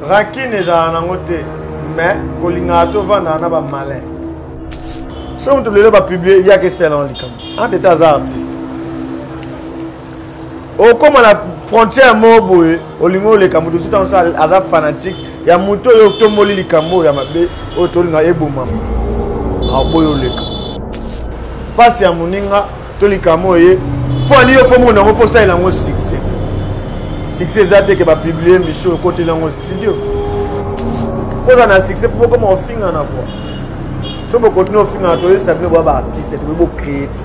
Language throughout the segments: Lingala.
Rancune ezalaka nango te mais kolingaka tovandaka na ba malin. Soki moto lelo ba publie yaka esala yango likambo. Entre temps aza artiste. Okoma na frontière moko boye olingi oleka moto mosusu ntango mosusu aza fanatique ya moto oyo otomboli likambo oyo ya mabe oyo tolinga ebomama akoboyi oleka mpasi ya moninga to likambo oyo ye mpo ani yo fo mona yango fo osalela yango succès succès eza te ke bapublie mission okoteli yango studio mpo oza na succès mpo bokoma ofingana kua so bokontinue ofingana toyebisa bino boya baartiste toboyi bocree te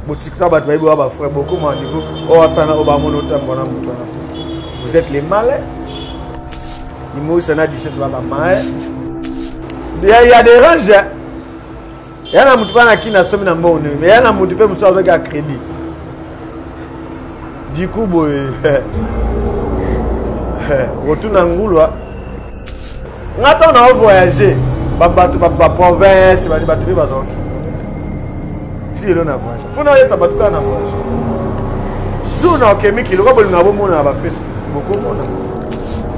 botikisa bato bayebi oya bafrère bokoma niveau oyo asana oyo bamona otambola na moto wana vous êtes les malins limoisa na duchesse ba bamae ya derange ya na motu mpe na kini asomi na mbongo ndenge ya na motu mpe mosusu azwaki ya crédit du coup boye kotuna ngulwa nga ntango na ovoyage babato baprovince bani bato mpe bazwaki ti lelo na voyage fo nayesa bato kaka na voyage jour na oke mikili oka bolingaka bomona na bafacebook bokomona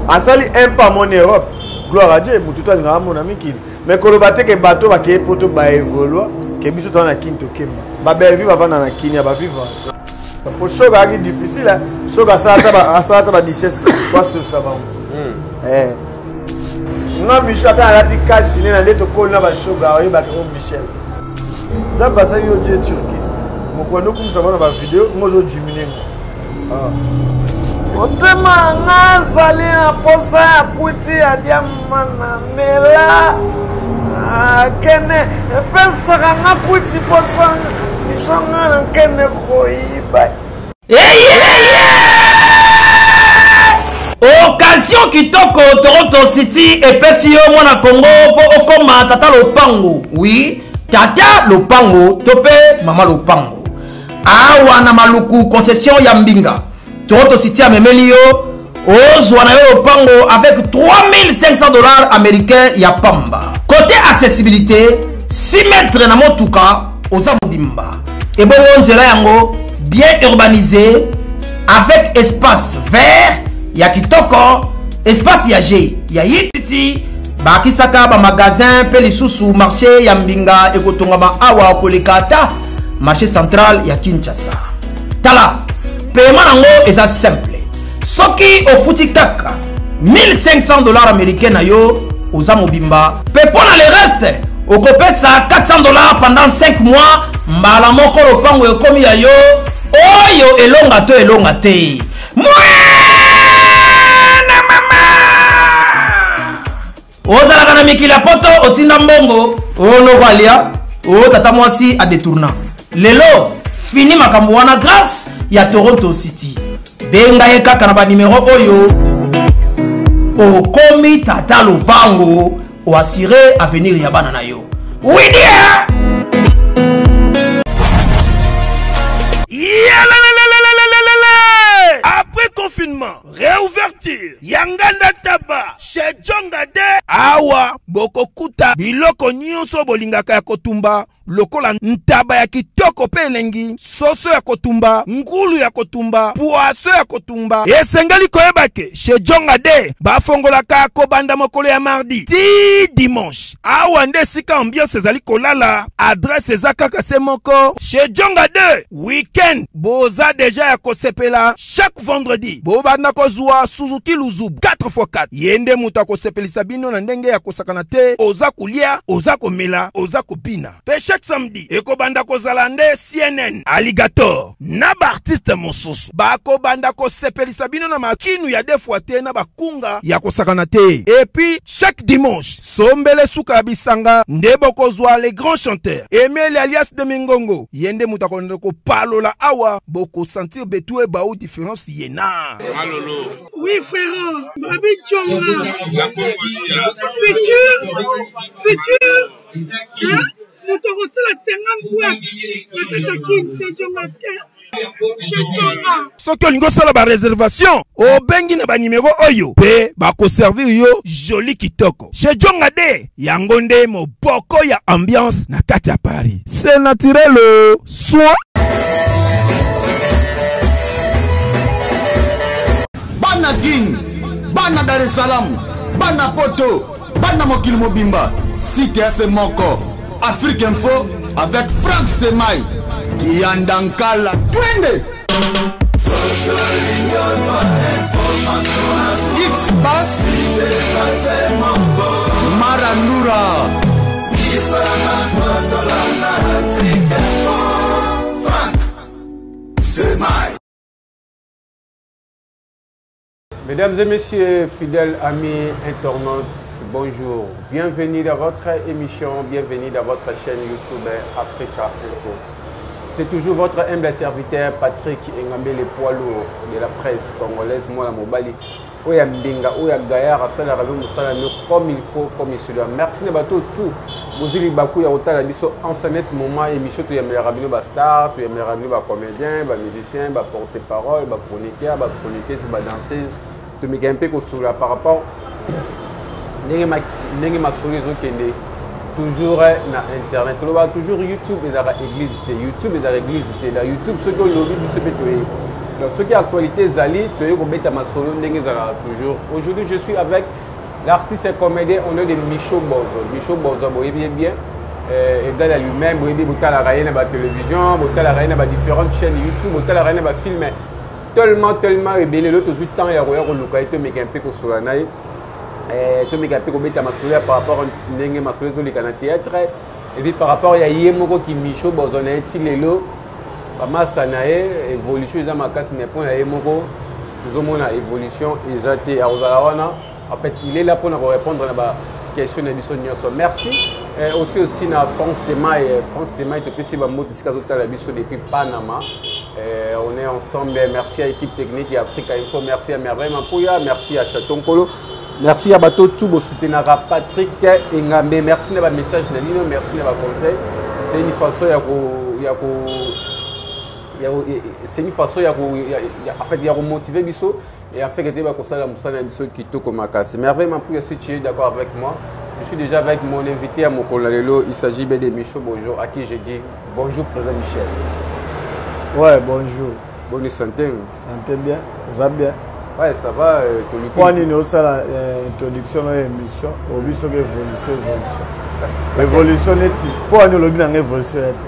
asali un pas moni europe gloire à dieu motu to alingaka amona mikili Mais koloba te ke bato bakeye poto ba evolua ke biso toza na kin tokemba. Ba Bellevue bavanda na kin ya ba vivre. Po soki ayaki difficile soki asala ata ba asala ata ba duchesse po asolisa bango. Hmm. Eh. Nga Michel ata alati kasi ne na nde tokoli na ba shoga oyebaka o Michel. Nzambe asali yo Dieu Turquie. Mokwando kumisa bana ba video ngozo diminuer ngo. Ah. Motema nga azali na posa ya kwiti ya diama na mela ah, kene epesaka nga kwiti posa miso nga na nkene koyiba. Occasion kitoko Toronto City epesi yo mwana Congo mpo okoma tata lopango. Oui, tata lopango to mpe mama lopango. Awa na Maluku concession ya Mbinga. Toronto City amemeli yo ozwa na yo lopango avec 3500 dollars américains ya pamba. Côté accessibilité, 6 mètres na motuka oza mobimba. Ebongo nzela yango bien urbanisé avec espace vert ya kitoko, espace ya jeu ya yititi bakisaka ba magasin mpe lisusu marché ya Mbinga ekotongama awa koleka ata marché central ya Kinshasa. Tala, paiement nango eza simple. Soki ofuti kaka 1500 dollars américains na yo oza mobimba, pe mpo na le reste okopesa 400 dollars pendant 5 mois, mbala moko lopango ekomi ya yo, oyo elonga to elonga te. Mwana mama! Ozalaka na mikili ya poto otinda mbongo o noko alia o tata mwasi a detourna. Lelo fini makambo wana grâce ya Toronto City. Benga ye kaka na ba numero oyo okomi tata lopango o assurer avenir ya bana na yo. Oui dear! Après confinement, réouverture ya nganda taba chez Djonga de awa bokokuta biloko nyonso bolingaka ya kotumba lokola ntaba ya kitoko pe elengi, soso ya kotumba, ngulu ya kotumba, poisson ya kotumba. Esengeli koyeba ke chez Djonga de bafongolaka kobanda mokolo ya mardi ti dimanche. Awa nde esika ambiance ezali kolala, adresse eza kaka se moko chez Djonga de week-end boza deja ya kosepela. Chaque vendredi bobanda kozua Suzuki Luzubu 4x4, ye nde moto akosepelisa bino na ndenge ya kosakana te, oza kolia, oza komela, oza kobina. Pe chaque samedi ekobanda kozala nde CNN, Alligator na ba artistes mosusu bakobanda kosepelisa bino na makinu ya deux fois te na ba kunga ya kosakana te. Et puis chaque dimanche sombele suka ya bisanga nde bokozua les grands chanteurs Emeli alias de Mingongo, ye nde moto akobanda kopalola awa, boko sentir betu ebau difference ye na. Malolo. Oui frère, Babi Djonga. Futur, futur, hein? Moto akosala 50 boîte na kati ya kin, c'est Djongaske. Soki olingi osala ba reservation, obengi na ba numero oyo pe bako servir yo joli kitoko. Chez Djonga de, yango nde moboko ya ambiance na kati ya Paris. C'est naturel, soin. Bana Kin, Bana Dar es Salaam, bana Poto, bana mokili mobimba, site ya se moko. Afrique Info avec Franck Stemay. Kiyanda Nkala, twende! X-Bass, Marandura. Mesdames et messieurs, fidèles amis internautes, bonjour. Bienvenue dans votre émission, bienvenue dans votre chaîne YouTube Africa Info. C'est toujours votre humble serviteur Patrick Engambe, le poids lourd de la presse congolaise, moi la mobali. Oyo ya mbinga, oyo ya gaillard, asalaka be mosala no comme il faut, comme il se doit. Merci na bato tout. Bozwi libaku ya kotala biso en ce net moment émission toyambelaka bino ba star, toyambelaka bino ba comédien, ba musicien, ba porte-parole, ba chroniqueur, ba chroniqueuse, ba danseuse. Tomeka mpe kosolola par rapport ndenge ndenge masolo ezokende toujours na internet. Tolobaka toujours YouTube ezalaka église te, YouTube ezalaka église te. Na YouTube soki olobi biso mpe toyebi. Donc soki actualité ezali toye kobeta masolo ndenge ezalaka toujours. Aujourd'hui je suis avec l'artiste et comédien au nom de Micho Bozo. Micho Bozo boyebi bien. Égal à lui-même, boyebi botalaka ye na ba télévision, botalaka ye na ba différentes chaînes YouTube, botalaka ye na ba films tellement tellement ebele. Lelo tozwi temps ya koya koluka ye, tomeka mpe kosolola na ye. Tomeka mpe kobeta masolo ya par rapport ndenge masolo ezoleka na théâtre et puis par rapport ya ye moko ki Micho Bozo na ye ti lelo bamasta na ye évolution eza makasi, mais mpo na ye moko tozomona évolution eza te. Akozala wana, en fait il est là mpona korépondre na ba question na biso nyonso. Merci aussi na France Temaï, France Temaï topesi bambote esika azotala biso depuis Panama. On est ensemble. Merci à l'équipe technique et Africa Info, merci à Merveille Mampouya, merci à Chaton Kolo, merci à bato tout bosoutenaka Patrick Engambe, merci na ba message na bino, merci na ba conseil. C'est une façon ya ko ya ko ya ko c'est une façon ya ko ya, ya, en fait ya ko motiver biso et afin que te ba kosala mosala na biso kitoko makasi. Merveille Mampouya, si tu es d'accord avec moi, je suis déjà avec mon invité à mokolo na lelo. Il s'agit bien de Micho Bonjour, à qui je dis bonjour président Michel. Ouais, bonjour. Bonne santé. Santé bien, vous allez bien? Ouais, ça va. Kwa nini osala introduction na émission obi soki évolution, évolution. Évolution neti mpo wani olobi nanga évolution ya te.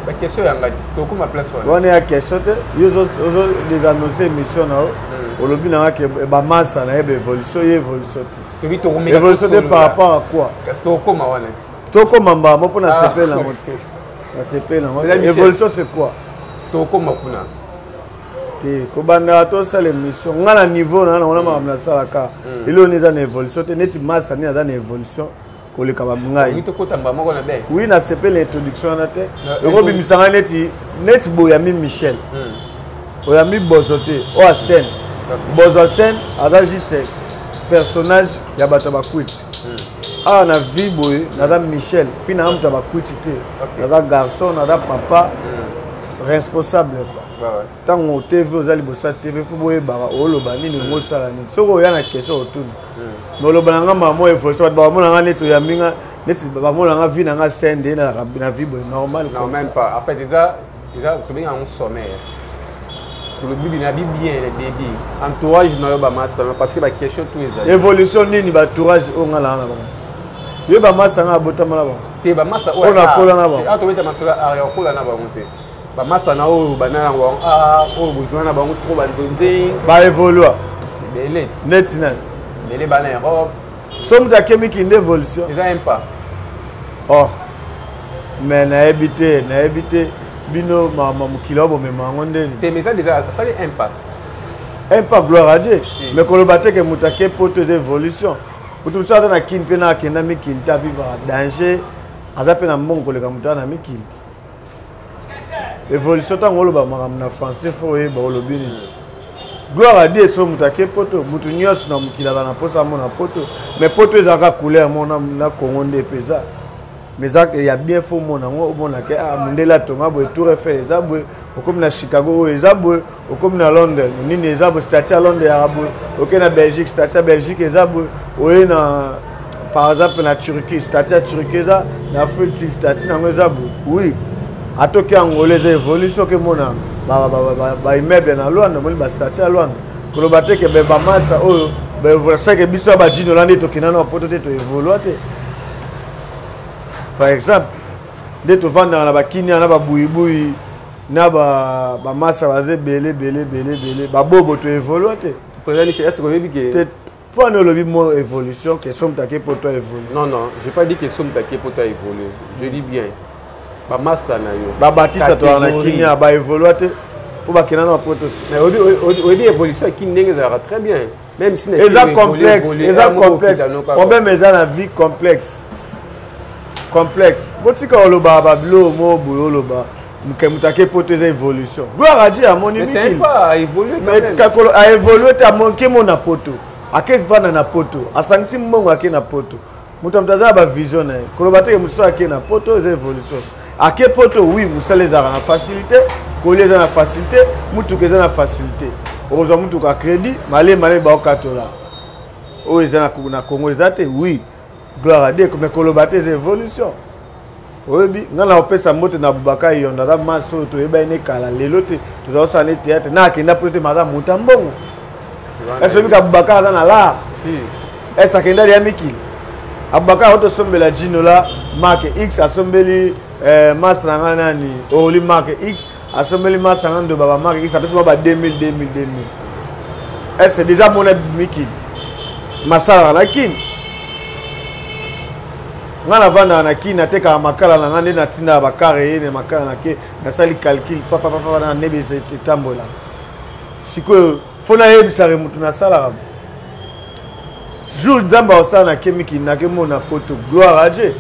Ba question ya ngati tokoma place wana. Wana ya question te, yo ozo désannoncer émission na yo, olobi nanga ke ba massa na ye ba évolution, ye évolution te. Tobi tokomeka évolution te par rapport à quoi? Kasi tokoma wana ti. Tokoma mbala mpo na sepela yango te. Na sepela yango. Évolution c'est quoi? Tokoma kuna. Te, kobanda tosala émission nga na niveau na nango na makambo nasalaka eloko nini eza na évolution te, neti massa nini aza na évolution koleka ba ngai. Oui, nasepeli introduction wana te, ekobimisa ngai neti neti boyambi Michel, oyambi Bozo te, oyo ascène Bozo ascène aza juste personnage ya bato ya bakwiti. Awa na vie boye naza Michel mpi naza moto ya bakwiti te, naza garçon, naza papa responsable quoi. Ntango TV oza liboso ya TV, fo boyebaka oloba nini, ongo osala nini. Soki oya na question otuna, mais oloba na nga mama évolution, bato bamona nga neti oyambi nga, neti bamona nga vie na nga scène nde na vie boye normal. Non, même pas. En fait eza tobenga yango sommaire. Tolobi na bi bien le débit entourage na yo bamasa, parce que ba question tout ezali évolution nini ba entourage oyo nga na bango, yo bamasa nga abotama na bango te, bamasa oyo nakola na bango. Tobeta masolo ya kola na bango te, bamasa na oyo banda na bango oyo bozwa na bango trop banzonze baévolua ebele neti nani? Ebele bana Europe. So moto akemi nde évolution? Eza un pas. Oh, mais nayebi te, nayebi te bino mama mokili oyo bomema yango ndeni. Te, mais eza déjà asali un pas. Un pas, gloire à Dieu, mais koloba te ke moto ake poto eza évolution. Moto mosusu aza na Kini mpe na akenda mikili te, avivaka danger, aza mpe na mbongo koleka moto aza na mikili. Évolution, ntango oloba makambo na français, fo oyeba olobi nini. Gloire à Dieu so moto ake poto. Moto nyonso na mokili aza na mposa amona poto, mais poto ezalaka couleur mo na Congo nde mpe eza, mais eza ya bien. Fo omona yango, omona ke ah, mondele atonga boye, Tour Eiffel eza boye, okomi na Chicago oyo eza boye, okomi na Londres nini eza boye, statue ya Londres yaka boye, oke na Belgique, statue ya Belgique eza boye, oye na par exemple na Turquie, statue ya Turquie eza na Afrique, statue nango eza boye. Oui, atoki Angola eza évolution, okemona baimmeuble na Lwanda, omoni bastatue ya Lwanda. Koloba te ke bamasa oyo Baévoluer biso ya bajino la nde tokenda na poto te, toévolua te. Par exemple, nde tovandaka na bakinia na babuyibuyi na bamasa baza ebele ebele ebele ebele, babobo, toévolua te. Président Michel, est-ce que oyebi ke Mpo wana olobi mo évolution ke so moto ake poto évolue. Non, j'ai pas dit que so moto ake poto évolue. Je dis bien bamaster na yo. Babatisa toyaka na kinia, baévolua te mpo bakenda na bapoto te. Mais oyebi évolution ya kini ndenge ezalaka très bien, même si eza complexe, eza complexe. Problème eza na vie complexe, complexe. Botika olobaka babilo mo boye, oloba moto ake poto eza évolution. Gloire à Dieu, amoni mikili aévolue te, amoke mo na poto, ake vanda na poto, asangisi mbongo, ake na poto. Moto aza na bavision na ye. Koloba teke moto so ake na poto eza évolution. Ake poto, oui, mosala ezalaka na facilité, kolia eza na facilité, mutuka eza na facilité, okozwa mutuka crédit malemi malemi, baokatola. Oyo eza na Congo eza te. Oui, gloire à Dieu, mais koloba te eza évolution. Oyebi nga na kopesa mbote na Abubakar Yondo, aza masi oyo toyeba ye ne kala, lelo te. Toza kosala ne théâtre na akenda po te, maza moto ya mbongo. Ese oyebi ka Abubakar aza na lar ese akenda lia mikili. Abubakar oyo tosombela jino la marque X, asombeli masi na ngai nani oli marque X, asombeli masi na ngai ndoba ba marque X, apesi ba 2000 2000 2000. Ese déjà mona mikili masalaka na kini. Ngai navandaka na kini, natekaka makala na ngai nde natindaka bakare ye na makala na ke nasali calcul papapapa na ndebe etambola. Sikoyo fo nayebisaka motu nasalaka jour Nzambe akosala nake mikili, nakemona poto, gloire à Dieu.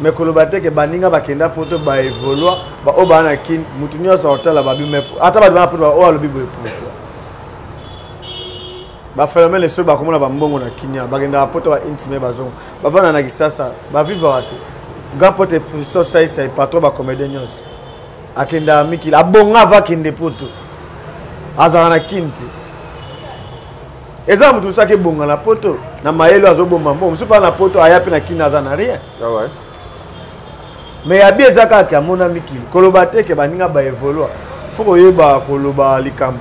Mais koloba te ke baninga bakenda poto baévolua, baoyo baa na kini, motu nyonso akotala babi. Mais ata bato bana poto oyo alobi boye, pourquoi baphénomène soki bakomona bambongo na kinia, bakendaka poto ba intime, bazongo bavanda na Kisasa, bavivaka te. Grand pote Fiston Saisai, patron bacomédien nyonso, akendaka mikili, abonga ava akende poto, azalaka na kini te. Eza moto mosusu akebonga na poto na mayele, azobomba mbongo mosusu mpa na poto, aya mpe na kini, aza na rien. Mais yabi eza kaka amona mikili. Koloba te ke baninga baévolua, fo koyeba koloba likambo.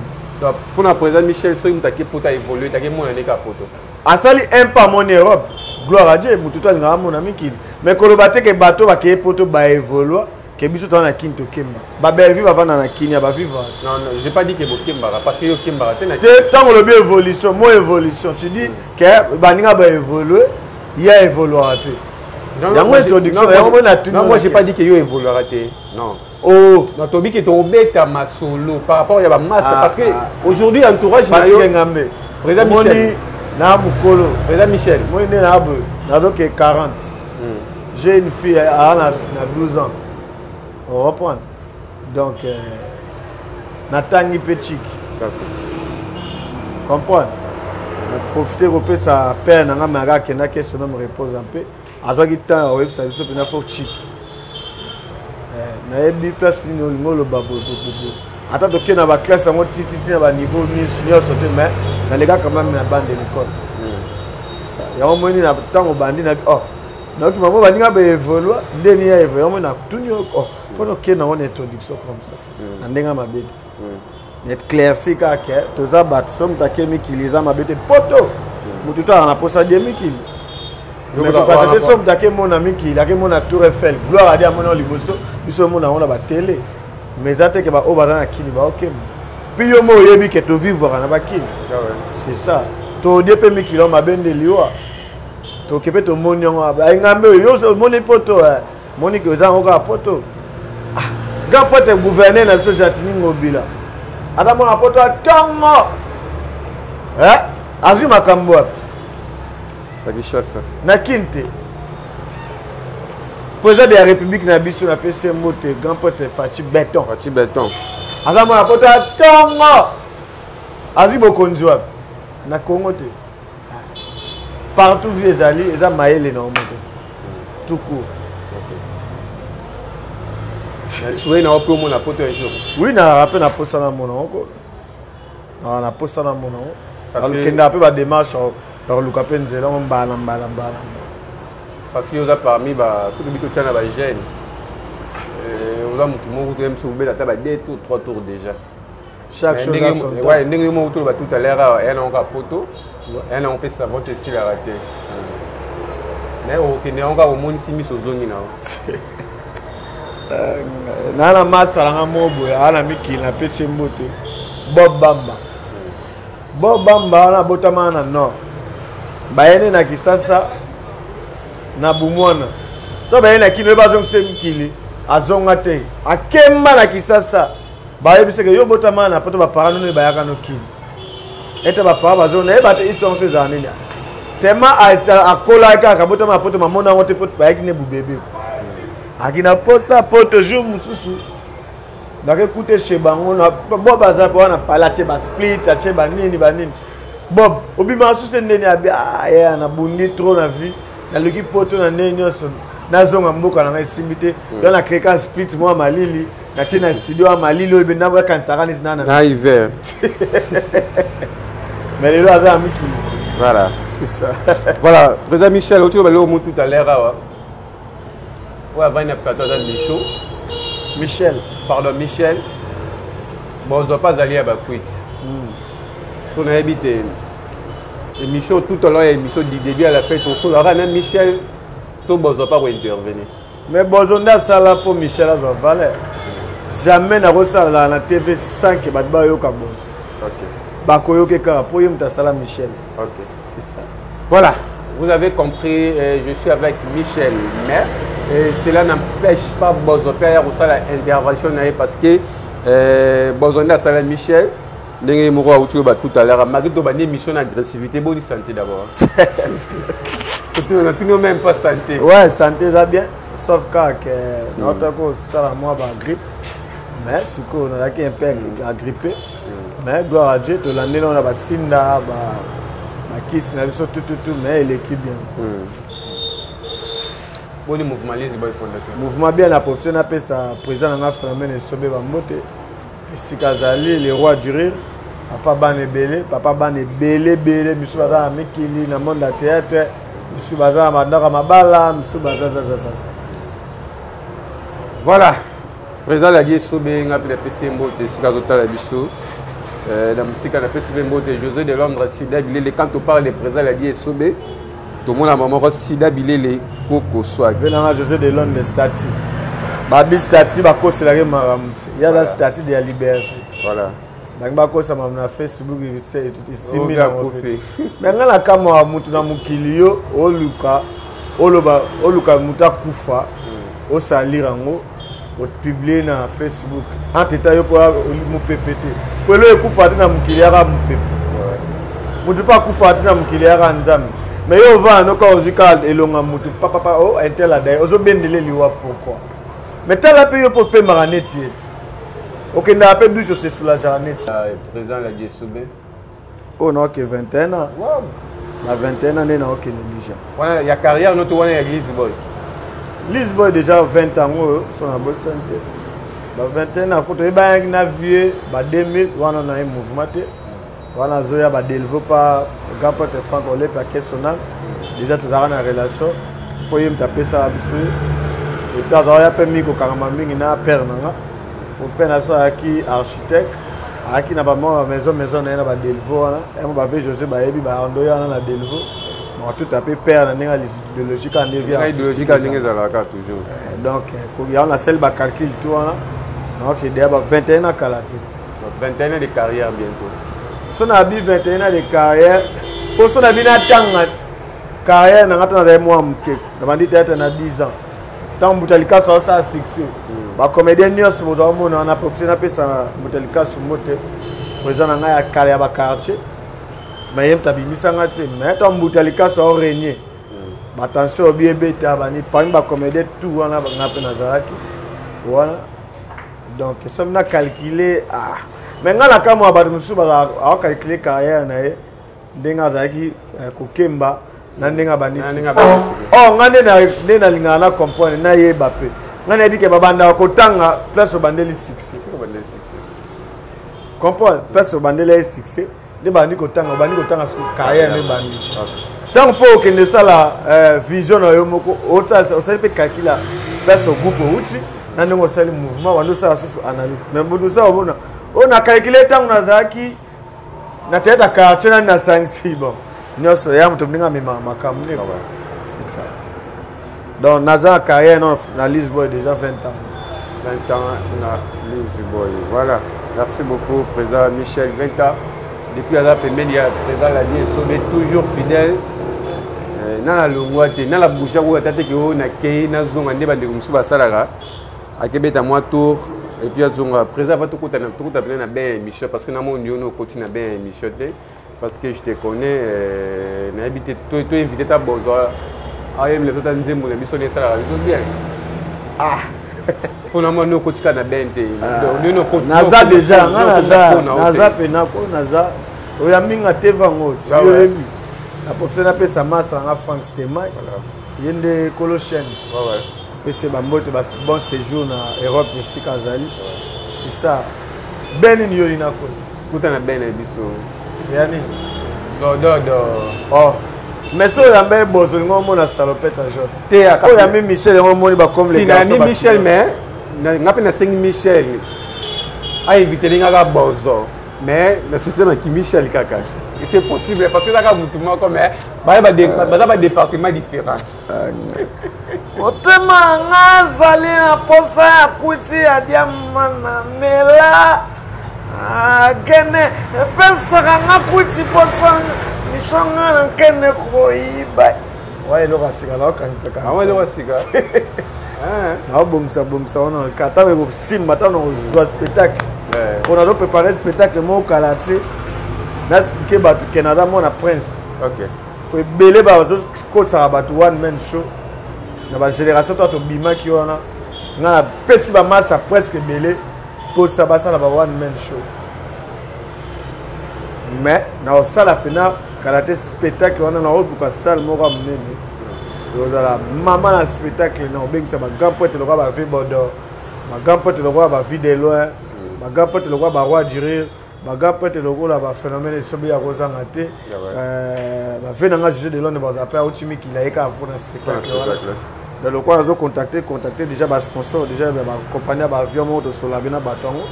Mpona président Michel, soki moto ake poto aévolue, take mona ndenge poto. Asali un pas, amoni Europe, gloire à Dieu. Motu to alingaka amona mikili, mais koloba te ke bato bakeye poto baévolua, ke biso toza na kini tokemba. Babelvi bavanda na kini ya bavivre. Non, non, j'ai pas dit que bokembaka, parce que yo okembaka te na te. Ntango olobi évolution, mo évolution, tu dis ke baninga baévolue, ye aévoluaka te. Yango introduction yango moi natuni. Non, moi j'ai pas dit que yo évoluera te, non. Oh. Non, tobi ke tobeta masolo par rapport ya bamaster, parce que aujourd'hui entourage na yo. Ngambe. Président Michel. Na mokolo. Président Michel. Moi nde na boye nazoke 40, j'ai une fille aa na 12 ans, on reprend. Donc natangi mpe chiki comprendre, profite kopesa père na nga mayaka akendaki, son homme repose en paix. Azwaki temps ya koyebisa biso mpena fo chiki. Nayebi place nini olingi oloba boyeboyeboye. Ata tokei na baclasse yango tititi na baniveau nyonso te, mais naleka quand même na bande de l'école. Yango moni na ntango bandi na oh, nayoki mamo baninga baévolua ndeni ya évolue. Yango moni natuni oh, mpona okei nango na introduction comme ça na ndenge ya mabe te, na éclairci kaka ke toza bato. So moto ake mikili eza mabe te, poto motu to azala na posa die mikili, mais kokata te. So moto akemona mikili, akemona Tour Eiffel, gloire à Dieu, amona liboso biso omona yango na batele. Mais eza te ke baoyo baza na kini baokemba mpi yo mo oyebi ke tovivwaka na bakini. C'est ça, todie mpe mikili yango mabe nde liwa toke mpe tomoni yango engambe oyo yo omoni poto, moni ke eza yango kaka poto. Grand pote gouverneur na biso Gentiny Ngobila ata mwana poto atongo azwi makambo wapi? Na Kinshasa. Na kini te. Président de la République na biso, napesi ye mbote, grand pote Fatshi Béton. Fatshi Béton. Aza mwana poto atongo, azwi bokonzi wapi? Na Congo te, partout vie ezali, eza mayele na yo moko tout court. Souhait na yo mpe omona poto un jour? Oui, nalaka mpe na posa na mona moko, nalaka na posa na mona ngo, alokendaka mpe badémarche ya koluka mpe nzela ngo mbala mbala mbala. Parce que oza parmi ba soki bi totya na bajeune, oza motu moko toyebisi biso kobeta ata ba deux tours, trois tours déjà. Chaque chose a son temps. Ouais, ndenge yo moko toloba tout à l'heure awa, eya nango kaka poto. Ya nango mpe savon te esilaka te. Mais okende yango kaka omonisi miso ozongi na yo. Naa na masala nga moko boye aa na mikili napesi ye mbote Bob Bamba. Bob Bamba wana abotama na nord. Bayene na Kisasa na bumwana. To bayene na kino ye bazongisa mikili azonga te. Akemba na Kisasa. Bayebiseke yo botama na poto ba parents no bayaka no kini. Ete ba parents bazo na yeba te histoire so ezala nini. Tema akolaki kaka botama na poto mamona yango te poto bayaki ne bubebe. Akina posa poto jour mosusu nakekute chez bango na bob aza wana pala atie ba split atie banini banini bob obimaka susu te ndeni abi ah, yeah, nabundi trop na vie naluki poto na ndenge nyonso nazonga mboka na ngai esimbi te hmm. donc nakreka split mwa malili natie na studio ya malili oyo benda akanisaka neti nana na hiver mais lelo aza na mikili voilà c'est ça. Voilà, président Michel otiyo baloko mo tout à l'heure awa oyo avandi na plateau aza Micho. Michel. Pardon, Michel. Bozwa mpe azali ya bakwiti. So nayebi te émission tout à l'heure ya émission du début à la fin tosolaka na Michel to bozwa mpa kointervenir. Mais bozo nde asala mpo Michel azwa valeur. Jamais nakosala na TV sans que bato bayoka bozo. Okay. Bakoyoke kaka mpo ye moto asala Michel. Okay. C'est ça. Voilà, vous avez compris, je suis avec Michel, mais cela n'empêche pas Bozo Père la intervention parce que Bozo Nda Michel, ndenge moko auti oyo tout à l'heure malgré tobandi émission na agressivité boni santé d'abord natuni même pas santé. Ouais, santé eza bien, sauf kaka ke naotaki kosala mwa bagrippe, mais sikoyo nazalaki un peu agrippé, mais gloire à Dieu, tolandeli na basinda bakisi na biso tututu, mais eleki bien. Boni mouvement Lazy Boy Fondation? Mouvement bien, na profession napesa président nanga Flamene Esobe bambote esika azali, le roi du rire, papa bana ebele, papa bana ebele ebele, misu baza na mikili na monde ya théâtre, misu baza na bandako ya mabala, misu baza zazazaza. Voilà, président Ladi Esobe, nga mpe napesi ye mbote esika azotala biso na mosika, napesi mpe mbote José de Londres, Sida Bilele. Quand on parle de président Ladi Esobe, tomona mama moko Sida Bilele koko swag. Mpe nanga José de Londres statut babi statut bakoselaki makambo te ya za statut de ya liberté. Voilà. Bangi bakosama na Facebook esimbi nango pe. Mais nga na kamwa mutu na mokili yo oluka oloba oluka mutu akufa osalir yango opublie na Facebook entre temps yo mpo mopepe te po elo ekufa te na mokili yaka mopepe mutu mpo akufa te na mokili yaka nzambe, mais yo ovanda noka ozwi kaka elonga mutu papapa o intel adaye ozobendele liwa pourquoi? Mais tala mpe yo mpo opemaka neti ye te, okendaka mpe douche osesoulageaka neti. Président Ladi Esobe. Oyo naoke 21 ans. Na 21 ans nde naokende déjà. Wana ya carrière noto wana ya Liz Boy. Liz Boy déjà 20 ans oyo so na bosani te. Ba 21 ans kutu ebayaki na vieux ba 2000 wana na ye mouvement te. Wana azoya ba Delvo pa grand prêtre Franck Olepe ya Kesonal. Déjà tozalaka na relation mpo ye moto apesaka biso ye. Et puis azalaka mpe mingi kokangama mingi na père na nga. Mon père na so ayaki architecte, ayaki na ba mwa maison maison na ye na ba Delvo wana. Yango ba vieux José bayebi ba ando wana na Delvo. Bon, tout à fait père na ndenge idéologique en vie artistique. Idéologique en ndenge ezalaka toujours. Donc yango na sali ba calcul tout wana. Donc il y a ba 21 ans kala te. 21 ans de carrière bientôt. So na bi 21 ans de carrière, po so na bi na tanga carrière na ngata nazali mwa moke. Na bandi théâtre na 10 ans. Ntango Mbuta Likasu aosala succès, bacomédien nyonso bozwa omona wana professeur napesa Mbuta Likasu mbote, président na ngai ya kala ya baquartier, mais ye moto abimisa ngai te. Mais ntango Mbuta Likasu aorégner batension obi ebeta bani parmi bacomédien tout wana ngai mpe nazalaki wana. Donc soki na calcule, ah, mais ngai na kamwa bato mosusu aocalcule carrière na ye ndenge azalaki kokemba na ndenge abandi succès. Oh, ngai nde nalingaka na comprendre, nayeba mpe ngai nayebi ke babandaka kotanga place obandeli succès. Comprendre place obandeli ye succès nde bandi kotanga, obandi kotanga soki carrière nde bandi. Ntango mpo okende osala vision na yo moko, osali mpe calcul ya place groupe outi na ndenge osali mouvement, bandi osala susu analyse. Mais moto osala omona oyo na calcule ntango nazalaki na théâtre quartier nani nasangisi bon. Nyonso ya moto ndenge amemaka makambo ne quoi. C'est ça. Donc naza na carrière non na Lisboy déjà 20 ans. 20 ans na Lisboy. Voilà. Merci beaucoup président Michel 20 ans. Depuis aza pembeni ya président Lali Esobe toujours fidèle. Euh, na nalongwa te na labouja oyo ata te ke oyo nakei nazonga nde bandeko mosusu basalaka akebeta mwa tour et puis azonga président ava tokota tokota mpena na bain ya émission parce que namoni yo okoti na bain ya émission te parce que je te connais euh, nayebi te to invité ta bozwa ayemela biso ta nzembo na biso nde esalaka biso bien ah mpo na mwana okotika na ben te ah. Naza déjà nga naza naza mpena ko naza oyambi nga te vango oyebi na professeur napesa masa nga Frank Stemay ye nde kolo chaîne pese bambote bon séjour na Europe esika azali. C'est ça. Ben nini yo lina koni kuta na ben na biso ya nini? Dododo. Oh, mais so oyamba ye bozo olingi omona salopete ya jaune te. Oyo oyambi Michel yango omoni bakomi les garçons. Michel, mais nga mpe nasengi Michel ainviteli nga kaka bozo, mais na système ya Michel kaka c'est possible parce que ezaka mutu moko, mais baza badépartement différent. Motema nga azali na posa ya kuti ya diama na mela akene epesaka nga kuti posa miso nga na nkene koyiba wa eloko ya sika naokangisaka eloko ya sika. Naobongisa bongisa wana ntango ekosimba, ntango nakozwa spectacle mpo nazoprépare spectacle moko kala te, naexplike bato ke naza mwana prince. Po ebele bazokosaka bato one man show na bagénération to tobimaki wana, nga napesi bamasa presque ebele mposa basala ba one man show, mais naosala mpena kala te spectacle wana. Naoluka salle moko ya monene, ekozala mama na spectacle, na kobengisa bagrand poete lokola ba Bodor, bagrand poete lokola ba Vie de loin, bagrand poete lokola ba Roi du Rire, bagrand poete lokola baphénomène esobi ya kozanga te. Bave na nga Juge de Londres bazala mpe auti mikili, aye kaka mpona spectacle wana. Donc lokola nazo contacter déjà basponsor, déjà bacompagnie ya baavion moko, tosola be na bato yango.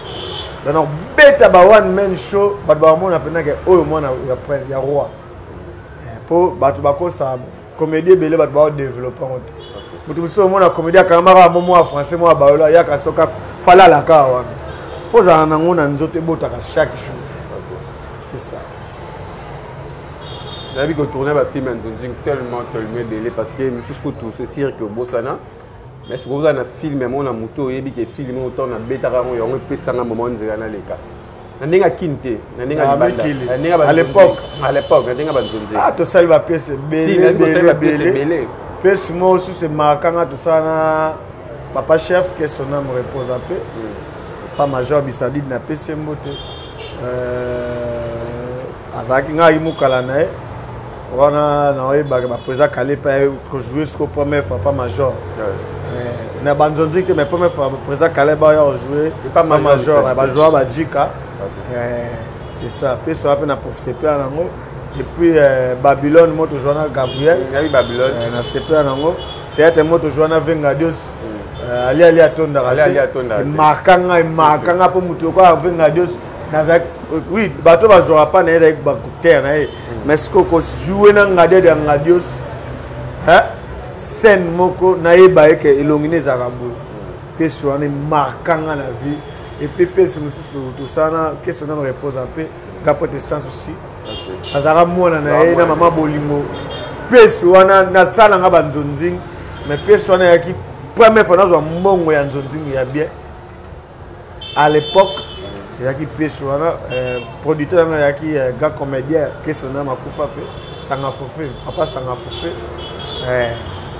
Donc nakobeta ba one man show, bato bakomona mpenake oyo mwana ya prince ya roi, mpo bato bakosa comédie ebele, bato baodéveloppe yango te. Moto mosusu omona comédie akangamaka mo mwa français mwa bayola yaka soka falalaka wana, fo ozala nango na nzoto ebotaka chaque jour. C'est ça. Nayebi kotourne bafilme ya nzonzing tellement tellement ebele, parce que mosusu kutu c'est sûr que obosana, mais soki oza na filme moko na motu, oyebi ke filme oyo ntango nabetaka yango, yango epesanga mama nzela naleka na ndenge akini te, na ndenge ya libanda. À l'époque. À l'époque, na ndenge banzonzi. Ah, tosali bapièce ebele ebele. Pièce moko susu emarkanga, tosala na papa chef, que son âme repose en paix, pa major Bisadide, napesi ye mbote. Azalaki ngai mokala na ye wana, naoyebaka baprésident Kale mpe kojoue siko première fois pa major na banzonzi te, mais première fois président Kale baya kojoue pa major, bajoua bajika. C'est ça. Mpe soa mpe na sepela nango. Et puis Babylone mo tozwa na Gabriel, na sepela nango. Théâtre mo tozwa na Venga Dios, ali ali atondaka, emarka nga, emarka nga mpo moto lokola Venga Dios nazalaki. Oui, bato bazwaka mpa na ye, ezalaki bacoptere na ye, mais sikoyo kojoue na Ngadiade ya Ngadios, scène moko nayeba ye ke elongi ne ezalaka boye. Pièce wana emarka nga na vie. Et puis pièce mosusu tosala, question nano repose mpe nga po te sans souci, azalaka mwana na ye na mama bolingo. Pièce wana nasala nga banzonzing, mais pièce wana eyaki première fois nazwa mbongo ya nzonzing ya bien. À l'époque ezalaki pièce wana, producteur wana ezalaki grand comédien question na makufa mpe Sanga Fofe, papa Sanga Fofe.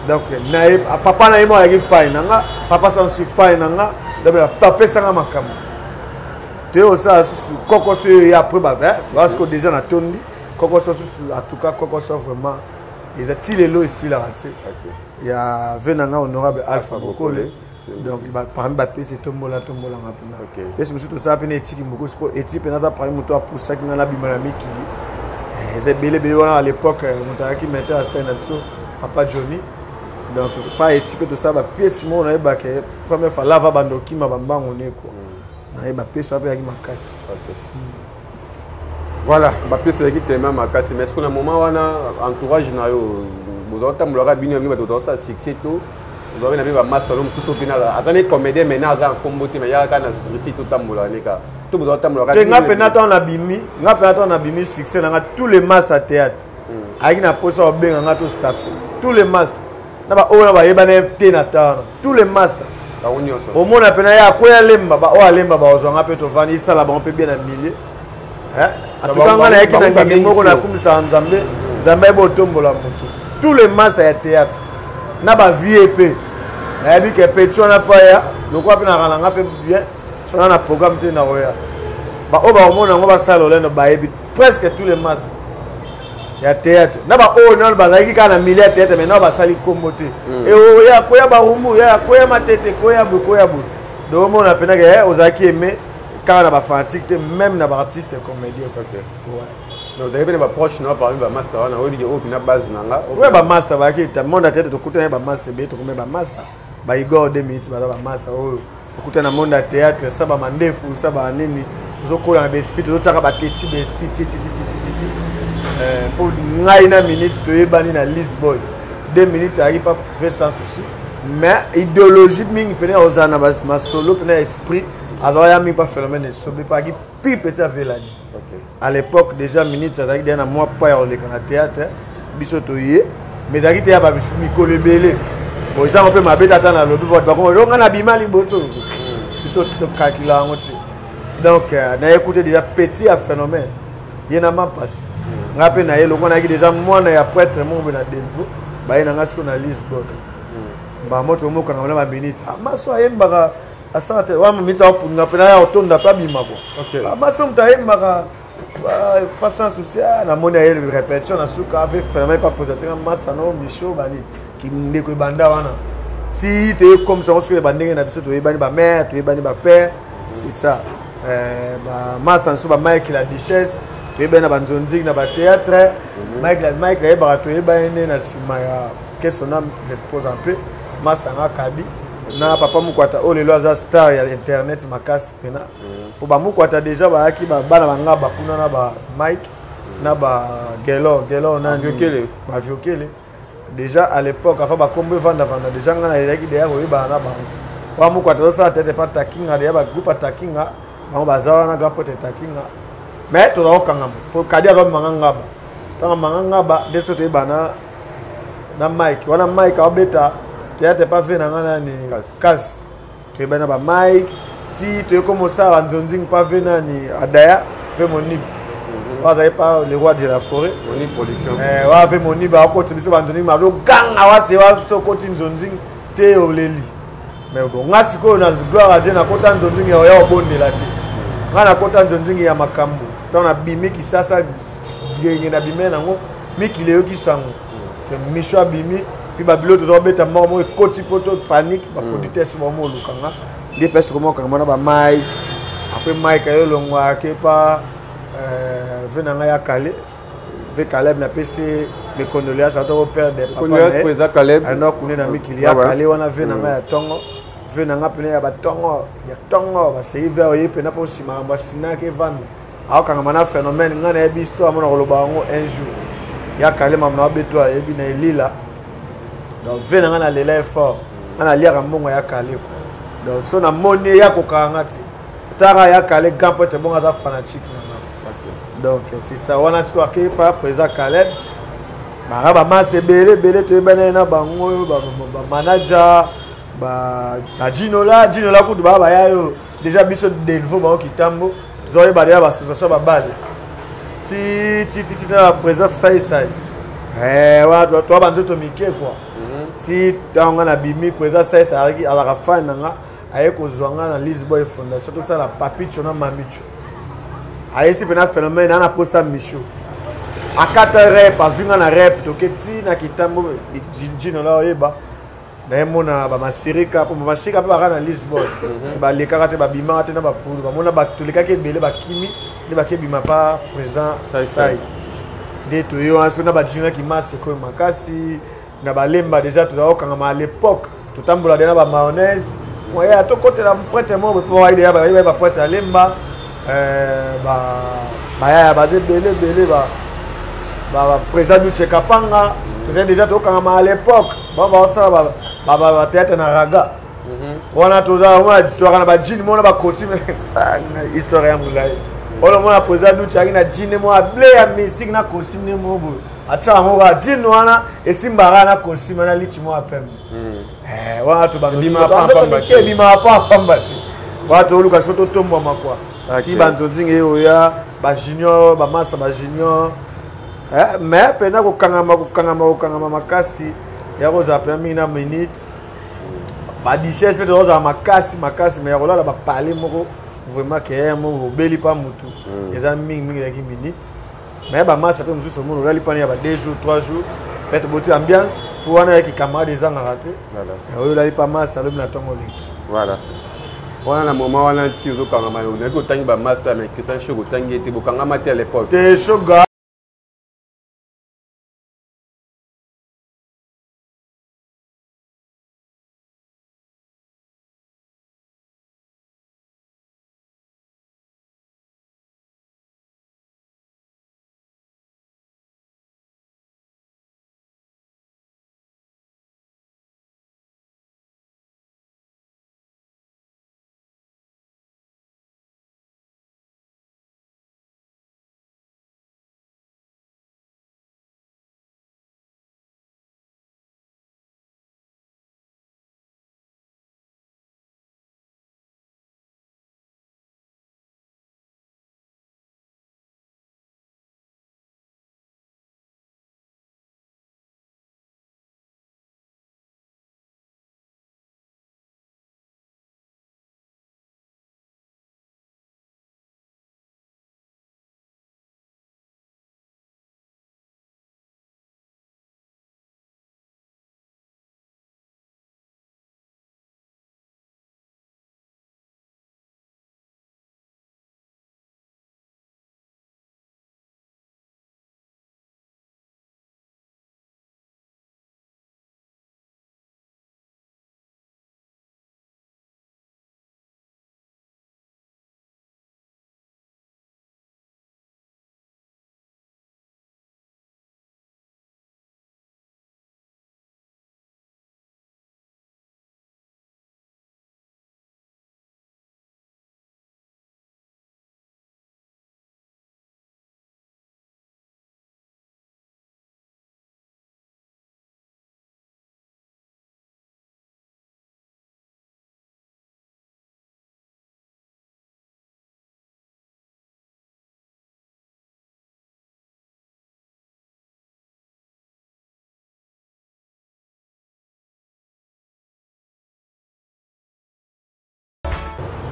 Donc na ye, papa na ye moko ayaki fai na nga, papa sansi fai na nga, donc apesanga makambo toye kosala susu kokoso oyo ye après parce que déjà natondi kokoso susu. En tout cas kokoso vraiment eza ti lelo esilaka te ya ve na nga honorable Alpha Bokole. Donc parmi bapesi etombola tombolanga mpena pesi mosusu tosala mpena etiki mokosi mpo eti mpena aza parmi moto apusaki nga nabima na mikili. Eza ebele ebele wana. À l'époque moto ayaki metteur ya scène na biso, papa Johnny. Donc pa eti mpe tosala bapièce moko, nayebake première fois lava bando okima bambango ne kua nayeba pièce wana mpe eyaki makasi. Voilà, bapièce ezalaki tellement makasi, mais soki na moment wana entourage na yo bozaotambolaka bino ya bino bato bozosala succès to ozalaki na mpe bamasalo mosusu mpe aza ne comédien maintenant aza nkombo te mais yaka kaka na structure totambolaka ne kaka to bozaotambolaka te. Nga mpena ntango nabimi, nga mpena ntango nabimi succès na nga, tous les masses ya théâtre ayaki na posa babenga nga to staff, tous les masses na baoyo na bayebana te na ta wana, tous les master omona mpena ye akwea lemba, baoyo alemba bazwa nga mpe tovandi, esala bango mpe bien na milieu. Atuka nga nayaki na ndenge moko, nakumisaka Nzambe, Nzambe ayebi otombola motu. Tous les masa ya théâtre na bavie mpe nayebi ke petit wana faya lokola mpe naka na nga mpe bien sona na programme te nakoya, baoyo bakomona yango basala lolendo, bayebi presque tous les masa ya théâtre na baoyo nano bazalaki kaka na milieu ya théâtre, mais nano basali nkombo te. Oya koya barumbu, ya koya matete, koya boye, koya boye. Donc omona mpena ke ozalaki aimé kaka na bafanatique te, même na baartiste comédien. Donc ozalaki mpe na baproche na parmi bamasa wana oyebi ke oyo mpena base na nga? Oyo bamasa bayaki monde ya théâtre, tokutani bamasa ebele, tokomi bamasa baigor 2 minutes, baza bamasa oyo tokutani na monde ya théâtre, sa bamandefu, sa banini, tozokola na baesprit, tozotiaka bateti baesprit titititititi. Mpo ngai na minute toyebani na Lisboy 2 minutes, ayaki pa ve sans souci, mais idéologie mingi mpena ozala na masolo mpena ya esprit, azalaka ya mingi pa phénomène esobe mpo ayaki pire petit avelani à l'époque. Déjà minute azalaki deja na mwa pa ya koleka na théâtre, biso toye, mais ezalaki te ya mikolo ebele. Bon, ezango mpe mabe tata nalobi bato bakoma ngai nabima liboso, biso tokakila yango te. Donc naye kute déjà petit ya phénomène ye na mapasi, ngai mpe naye lokwa nayaki déjà mwana ya prêtre moko boye na Delvo, baye na ngai siko na Lisbonne, mbamo tomokanga na baminute maso ayembaka asala te wana minute aopunga mpe naya otonda mpe abima ko maso moto ayembaka pas sans souci. Namoni aye répétition na suka avec phénomène pas présente nga matsano micho bani kindeko ebanda wana ti toyekomisa yango soki bandenge na biso toyebani, bamare toyebani, bapère, c'est ça. Bamasa na biso bamike la duchesse, toyebani na banzonziki na bathéâtre. Mike ayebaka, toyebani nde na nsima ya keso na repose un peu masa yanga kabi na papa Mokwata oyo lelo aza star ya internet makasi mpena, mpo bamokwata déjà bayaki bana banga bakuna na ba Mike na ba Gelor Gelor nani baviokele déjà à l'époque afa bakombo evandavanda. Déjà ngai nayelaki deya koyebana na bango wa Mokwata azosala tete pa takinga, deya bagroupe ya takinga bango baza wana, grand pote takinga, mais toza kokangama po kadi azomanga ngaba, ntango manga ngaba nde so toyebana na Mike wana. Mike aobeta théâtre pa ve na nga nani kasi toyebani na bamike ti toye komosala banzonzingi pa ve nani adaya ve monib oyo azali pa le roi de la forêt oyo ave monib akoti biso banzonzingi azoganga wase waso okoti nzonzingi te oleli. Mais bon, nga sikoyo na gloire à Dieu nakota nzonzingi ya obondela te, nga nakota nzonzingi ya makambo. Ntango nabimi kisasa ngenge nabimi nango mikili eyoki sango misho abimi mpe babilo toza kobeta moko moko ekoti mpo to panique baproducteur so bango olukanga nde mpe sikomo okanga na bamike. Après Mike aye olongwa ake pa ve na ngai ya kale ve Caleb, napesi mes condoléances ata koperdre papa kune na mikili ya kale wana, ve na ngai ya ntongo, ve na ngai pene ya batongo ya ntongo basei ve oye mpena mpo nsima makambo asinaki evanda aokangama na phénomène. Ngai nayebi histoire mona koloba yango un jour ya kale mama na wabeto ayebi na elila. Donc ve na ngai nalela ye fort, ngai naliaka mbongo ya kale. Donc so namoni ye akokaka nga te tara ya kale grand pote bongo aza fanatique na nga. Donc c'est ça wana sikoyo akei pa président Caleb, baka bamasa ebele ebele toyebana ye na bango oyo bamanager bajinola jinola kutu baa baya yo déjà biso Delvo bango kitambo tozoyeba deya baassociation babale ti ti ti ti na baprésident saisai wana toa banzoto mike kua ti ntango nga nabimi, président saisai azalaka fan na nga, aye kozwa nga na Lisboy Fondation tosala papicho na mamicho, ayesi mpena phénomène ana posa micho akata rep azwi nga na rep toke ti na kitambo jinola oyeba nayemona bamasirika mpo bamasirika mpe baka na Lisbonne, balekaka te, babimaka te na bapulu bamona bato tolekaki ebele bakimi nde bakebima pa président sai nde toye wana soki na bajinaki masi ekoyo makasi na balemba déjà tozala kokangama. À l'époque totambola deya na bamayonnaise moya tokotela prêtre moko mpo bayebi deya bayebi baprêtre alemba. euh, bayaya baza ebele ebele baprésident duce kapanga tozali déjà tokangama à l'époque bango baosala bathéâtre na raga mhm. wana tozalaka na bajine mona bacostume ah, histoire ya molai wana omona président duce ayaki na jine moko able ya misike na costume ne moko boye atia yango kaka jine wana esimbaka na costume na lichi moko ya pembe hmm. eh, wana tobandebimaka pamba te wana toluka soki totombwama kua si banzonzinga ye oya bajunior bamasa bajunior eh, mais mpena kokangama kokangama kokangama makasi ya kozala mpena mingi na minute badichesse mpe tokozala makasi makasi mais ya kolala bapale moko vraiment keye moko obeli mpa motu hmm. eza mingi mingi ezalaki minute mais bamasa mpe mosusu omona olali mpani ya ba 2 jours 3 jours peut-être boti ambiance mpo wana yaki camarade ezangaka te oyo olali mpa masa alobi na ntongo oleki voilà wana na moment wana nti ozokangama nayebi otangi bamasa mais christian shok otangi ye te bokangama te à l'époque te shoga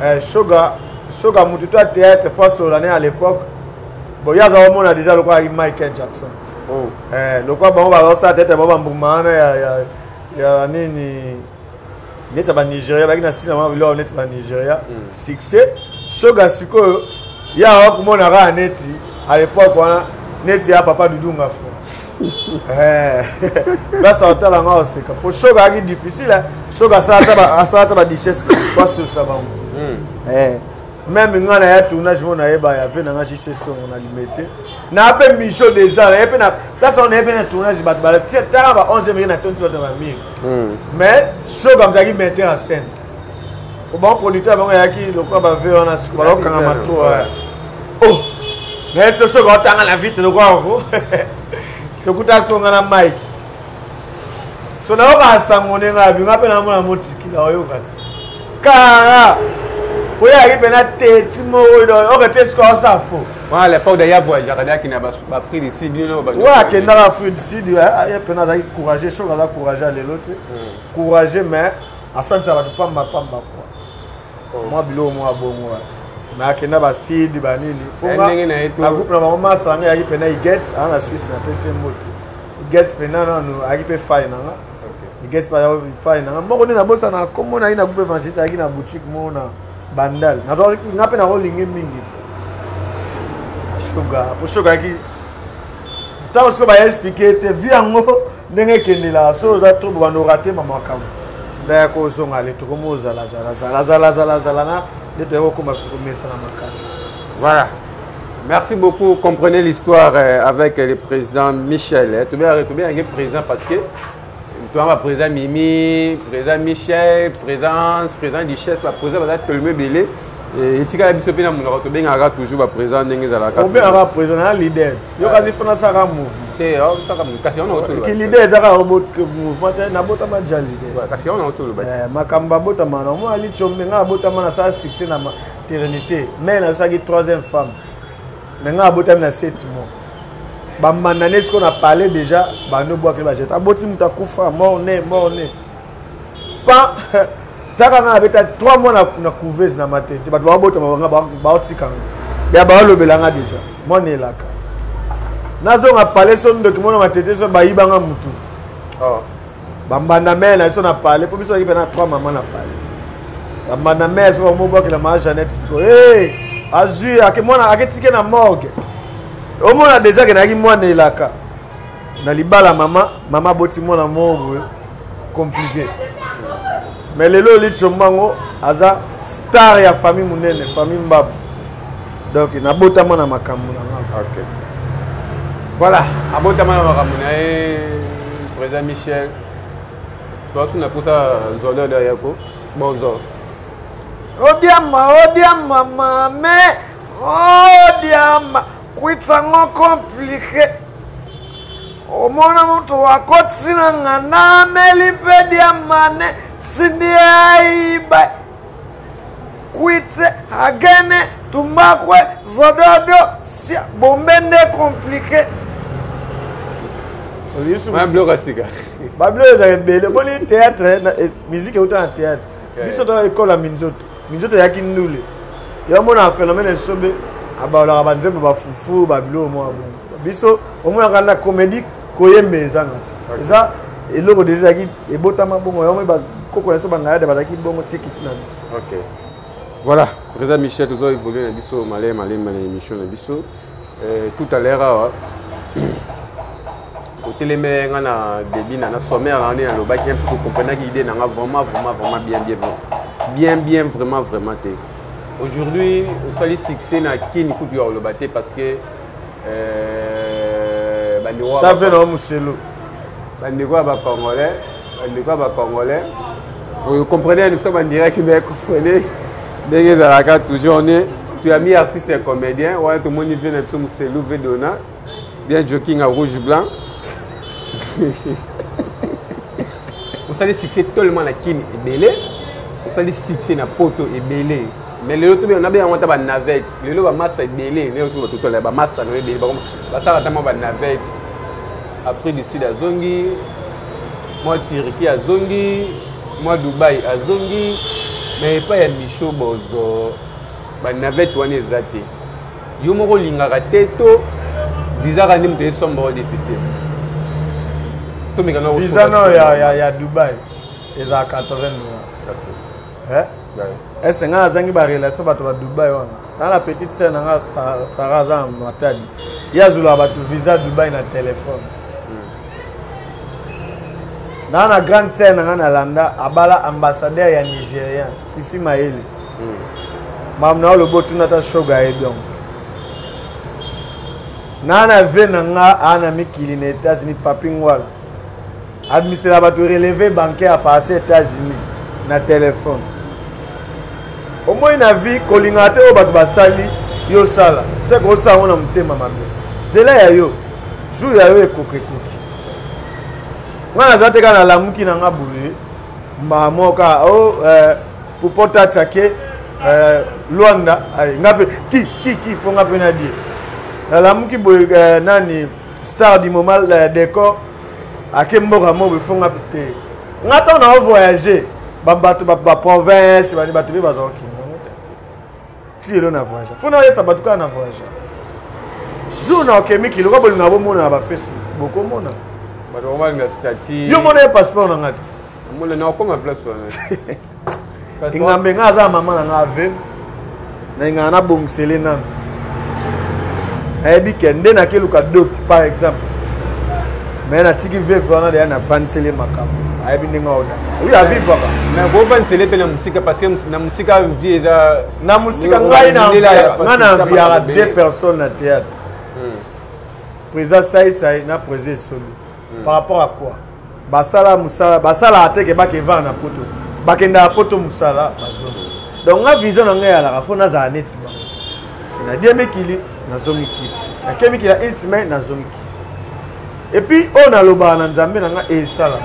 Eh, shoga shoga mutu to ya théâtre po asolola ne à l'époque bon ye aza omona déjà lokola ayaki michael jackson oh. eh, lokola bango bazosala théâtre bango bambuma wana ya, ya, ya nini neti ya banigeria bayaki na sila mwa biloko neti banigeria mm. succès shoga sikoyo ye awa komona kaka neti à l'époque wana neti ya papa dudunga fo Eh, place otala nga oseka po shoga ayaki difficile soki asala ata badichesse po asolisa bango hmm. eh, meme nga na ya tournage mo nayeba ya ve na nga jc songo na limete na mpe mission déjà naye mpe na place wana naye mpe na tournage bato batala ba 11 mike natondisi bato na bamire hmm. mais soki amutaki metteur en scène bango producteur bango ayaki lokola bave wana siko bazokangama to oh mais so soki otanga na vite lokola ko tokuta songa na mike so nayoka sango ndenge abi nga mpe namona motikila oyoka ti kara oyo ayaki mpe na teti moko oke te sikoyo osala fo wana l'époque daya voyageaka dayaki na baafrique du sud bino oyo akendaka afrique du sud ye mpena azalaki courageux soki aza courageux ya lelo te hmm. courageux mais asalisaka bato pamba pamba kua oh. mwa biloko mwa bongo mais akenda basidi banini na groupe na bango masa yanga eyaki mpena iget aa na suisse napesi ye mbote iget mpena nanu ayaki mpe fai na nga iget mpe ayaki fai na nga moko nde nabosana nkombo na ye na groupe évangéliste ayaki na boutique moko na bandal nga mpe nakolinge mingi shoga po shoga ayaki ntango sikoyo baya explike te vi yango ndenge ekendelaka soki oza trop bobanda orate ma makambo nda ya kozonga ale tokomi ozala zala zala zala zala zala na nde toya kokoma komesana makasi. Voilà. Merci beaucoup. Comprenez l'histoire euh, avec le président Michel. Tu bien, tu bien, président parce que tu as président Mimi, président Michel, président, président Duchesse, président tellement belé. Etikala biso mpe na monoko tobengaka toujours baprésident ndenge ezalaka. Obengaka président na leader, yo kasi fona saka mouvement. Te, kasi wana ki leader ezaka mouvement te. Nabotama ja leader. Kasi wana otoloba. Makambo abotama na omona Litshombe, nga abotama nasala succès na maternité, mais nasalaki troisième femme, mais nga abotami na 7 mois. Bamanda ne sikoyo na parle déjà, bando bwakeli bajete, aboti moto akufa, mort né, mort né pa taka. Nga abeta 3 mois na couveuse na maternité, bato babotama banga baotikanga ya baolobela nga déjà mwana elaka. Nazonga pale so ndoki mona matete so bayibanga mutu. Oh. Bambanda mare na biso na pale, mpo biso mpe na 3 mama na pale, bambanda mare so bamobwakela maa Jeannette sikoyo. Hey, azwi ake mwana aketike na morgue, omona déjà ke nayaki mwana elaka na libala. Mama, mama aboti mwana moko boye compliqué, mais lelo Litshombango aza star ya famille monene, famille Mbabu. Donc nabotama na makambo na nga. Ok, voilà, abotama na makambo na ye. Président Michel, toasuna mposa zololo yako bozo. Odiama, odiama mame, odiama kwitsango compliqué, omona moto akotisi na nganda, ameli mpe diamane, tindi aiba kwitse agene tumbakwe zododo sia bombe nde compliqué. Babiloko ya sika. Babiloko ezaka ebele. Boni théâtre, musique euta na théâtre. Biso to ekola minzoto, minzoto eyaki ndule. Yo omona phénomène esobe abalolaka banzembo, bafufu, babiloko moko bongo. Biso omonaka na comédie koyemba ezanga te, eza eloko deja ezalaki ebotama bongo. Yango bakoko na biso bangayade bazalaki bongo tie kiti na biso. Ok, voilà, président Michel, tozo évoluer na biso malema malema na émission na biso. Tout à l'heure awa oteleme nga na début na sommaire na nde nalobaki ya mosusu, comprenaki idée na nga vraiment, vraiment, vraiment bien, bien, bien, bien, vraiment, vraiment te. Aujourd'hui osali succès na Kini kutu ya koloba te, parce que bandeko tave na moselo. Bandeko ya bacongolais, bandeko ya bacongolais, comprenez, nous sommes en direct, mais comprenez ndenge ezalaka toujours ne toyami artiste ya comédien wana. Tomoni vie na biso Moselu Vedona bien joking à rouge blanc. Osali succès tellement na Kini ebele, osali succès na Poto ebele, mais lelo tobe nabe yango ata banavette. Lelo bamasa ebele ndenge otuka totola bamasa na ebele basalaka ata mwa banavette. Afrique du Sud azongi, mwa Turquie azongi, mwa Dubai azongi, mais epai ya Micho Bozo banavette wana eza te. Yo moko olingaka te to visa nde moto esomba o difficile? Tomeka na visa no ya Dubai ezalaka 80 dollars. Ese ngai nazangi barelation bato ba Dubai wana na la petite sœur na nga Sara aza na Matadi, ye azolaka bato visa Dubai na telefone. Naa na grande sœur na nga nalanda abala ambassadeur ya Nigérien Fifi Mayele. Makambo na olobi otuna ata shoga ayebi yango. Naa na ve na nga aa na mikili na États-Unis, Papi Ngwala abimisela bato relevé bancaire à partir États-Unis na telefone. Omoi na vie kolingaka te oyo bato basali yo osala, seke osala yango na motema mabe. Nzela ya yo, jour ya yo ekoki, ekoki. Nga naza te kaka nalamuki na nga boye mbaa moko kaka o popota tiake Lwanda nga mpe ki ki ki fo nga mpe na die nalamuki boye nani star du moment décor ake mboka mo boye, fo nga mpe te. Nga ntango na ovoyage bato baprovince bani bato mpe bazwa okende yango te. Ti lelo na voyage, fo nayesa bato kaka na voyage. Jour na oke mikili oka bolinga bomona na bafacebook bokomona. Bato bakomalinga statut. Yo mona ye passeport na nga te. Mona na okoma place wana. Engambe nga aza mama na nga aveve na engaka nabongisele nano, nayebi ke nde nakeluka doki par exemple, mais natiki veve wana deya nafandiseli makambo. Ayebi ndenge aoda. Oui, avivaka. Mais bovanisele mpe na mosika parce que na mosika vie eza na mosika. Ngai nga na enviaka deux personnes na théâtre, président Saisai na président Esoli. Par rapport à quoi? Basala mosala, basalaka te ke bakevanda na poto, bakendaka poto mosala, bazonga. Donc nga vision na ngai eyalaka fo nazala neti bango. Nadie mikili, nazongi kili, nake mikili ya une semaine, nazongi kili. Et puis oyo nalobaka na Nzambe na nga esala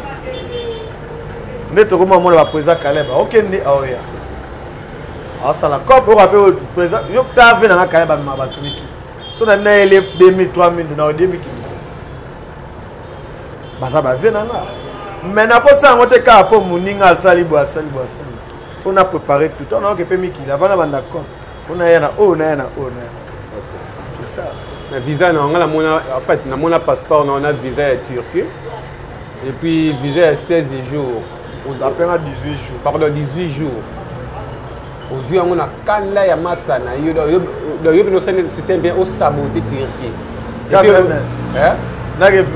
nde tokoma mona baprésident Caleb aokende, aoya, asala cope oyo ape président yo tave na nga Caleb amema bato mikili. So na nayele 2000, 3000 na odie mikili, baza bavie na nga, mais nakosala yango te kaka mpo moninga asali boye, asali boye, asali. Fo na préparer tout temps, naoke mpe mikili avant na banda cope, fo naya na oyo, naya na oyo, naya. C'est ça. Na visa na nga namona, en fait namona passeport na na visa ya Turquie et puis visa ya 16 jours. Bapenga 18 jours. Pardon, 18 jours. Ozwi yango na kanda ya master na yo, donc yo mpena osali système bien, osabote Turquie.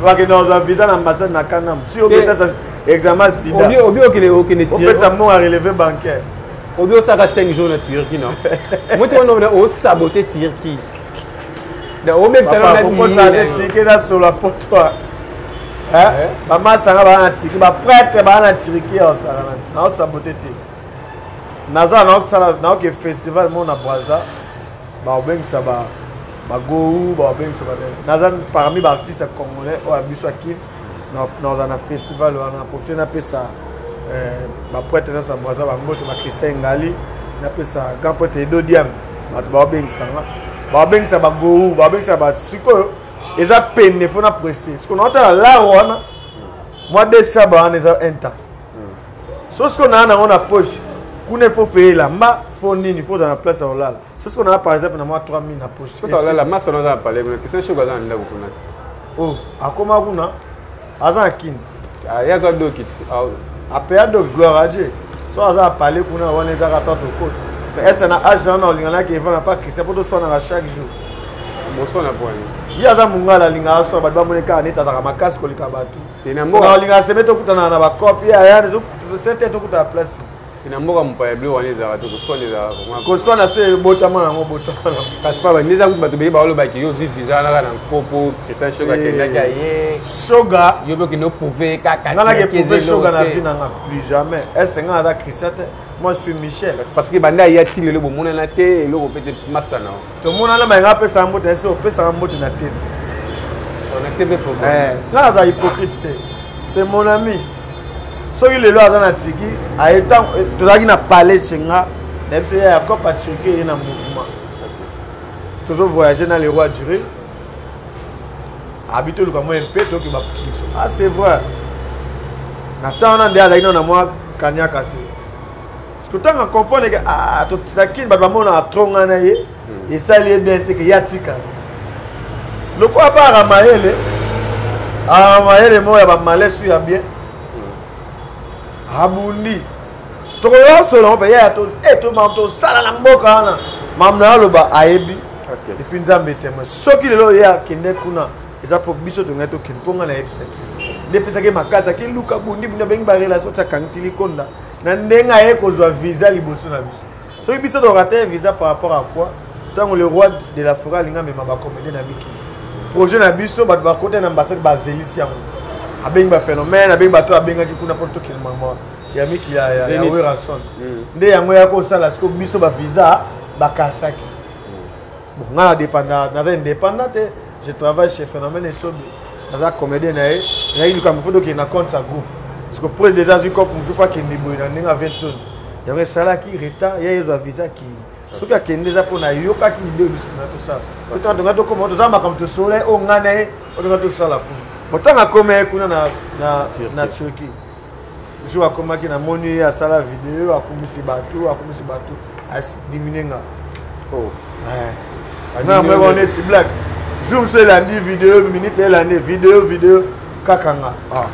Bakende kozwa visa na ambassade na kanda ti opesa examen sida. Obi okende, okende. Opesa mbongo ya relevé bancaire. Obi osaka 5 jours na Turquie, non? Moto wana osabote Turquie, obebisa. Tike nasola poto, bamasanga baa na Turquie, baprêtre baa na Turquie, osala naosabote te. Naza naosala, naoke festival mo na Braza, baobengisa bagou, baobengisa. Naza parmi baartiste congolais oyo ya biso akini, naoza na festival wana. Profite napesa baprêtre nyonso ya Braza bambote, bachristien Ngali, napesa grand prêtre Edo Diam. Bato baobengisanga, baobengisa bagou, baobengisa bato. Sikoyo eza pene, fo na presse. Sikoyo naotala laro wana, mwa desaba wana eza un temps. So sikoyo naa nango na poche kuna, il faut payer elamba, fo nini, fo ozala na place ya kolala. So sikoyo naa par exemple na mwa 3000 na poche. Olala masa naza na palais kuna, Christian Shoko aza na ndako kuna. Oh, akoma kuna, aza na Kini. Ye azwa doki. Apeya doki, gloire à Dieu. So aza na palais kuna wana, ezaka ta tokota. Mais ese na age wana olinganaki evana pa Christian mpo toswanaka chaque jour. Boswana pwani? Ye aza mongala, alingaka swa bato bamoni kaka neti azalaka makasi koleka bato. Olingaka seme tokutanaka na bacope, ye aya sete, tokutana place. Na mboka mopaya biloko wana ezalaka te, koswana ezalaka. Koswana so ebotama nango, botama nango. Kasi pa nde eza kutu bato beye balobaki yo ozwi visa wana kaka na nkopo. Christian Shoga akendaki aye. Shoga. Yo mpe okende oprouve kaka. Nga nake prouve Shoga na vie nanga plus jamais. Ese nga naza Christian te, moi je suis Michel. Parce que banda aya ti lelo bomonana te, eloko mpe te, master na Tomonana, me nga apesaka mbote, ese opesaka mbote na TV. Na TV. Nga naza hypocrite te, c'est mon ami. Soki lelo aza na Tiki, aye tozalaki na palais chez nga na biso ya Yacob aturki, eye na mouvement, tozo voyager na le roi duré abi toluka mwa mpe toke baproduction. Ah, c'est vrai, na ntango wana nde azalaki nano na mwa kaniaka te. Parce que ntango acomprendre ke ah, na Kini bato bamonaka tro ngai na ye, esali ye bien te ke ye atikala lokola mpe aka mayele, aka mayele moko ya bamalesu ya bien. Abundi tokoyosola ngo mpe yaya tosala na mboka wana mamu na aloba ayebi. Et puis Nzambe témoin, soki lelo ye akende kuna, eza mpo biso tongai tokende, mpo ngai nayebisaki nde epesaki makasi. Akiluka bundi bundi, abengi barelation ti akangisi likonda na ndenge aye kozwa visa liboso na biso. Soki biso torater visa par rapport à quoi? Ntango le roi de la forêt alingi amema bacomédien na mikili, projet na biso, bato bakota na ambassade, bazelisi yango, abengi baphénomène, abengi bato, abengaki kuna mpo tokende mama ya mikili ya Werason. Nde yango ya kosala siko biso bavisa bakasaki. Bon, nga na dépendant, naza indépendant te, je travaille chez Phénomène Esobe, naza comédien na ye. Ezalaki likambo fo tokende na compte ya groupe, parce que prese déjà azwi cope mosusu, akende boye na ndenge aventone, yango esalaki retard ye ezwa visa. Kii soki akende eza mpo nayokaki nde biso na tosala totanga, tonga tokoma, toza makambo tosola oyo ngai na ye oyo tonga tosala kuna. Botanga akoma ye kuna na Turquie, jour akomaki, namoni ye asala video, akumisi bato, akumisi bato, adiminue nga. Oh. Nga moko neti black, jour mosusu elandi video, minute elandi video, video kaka nga. Ah.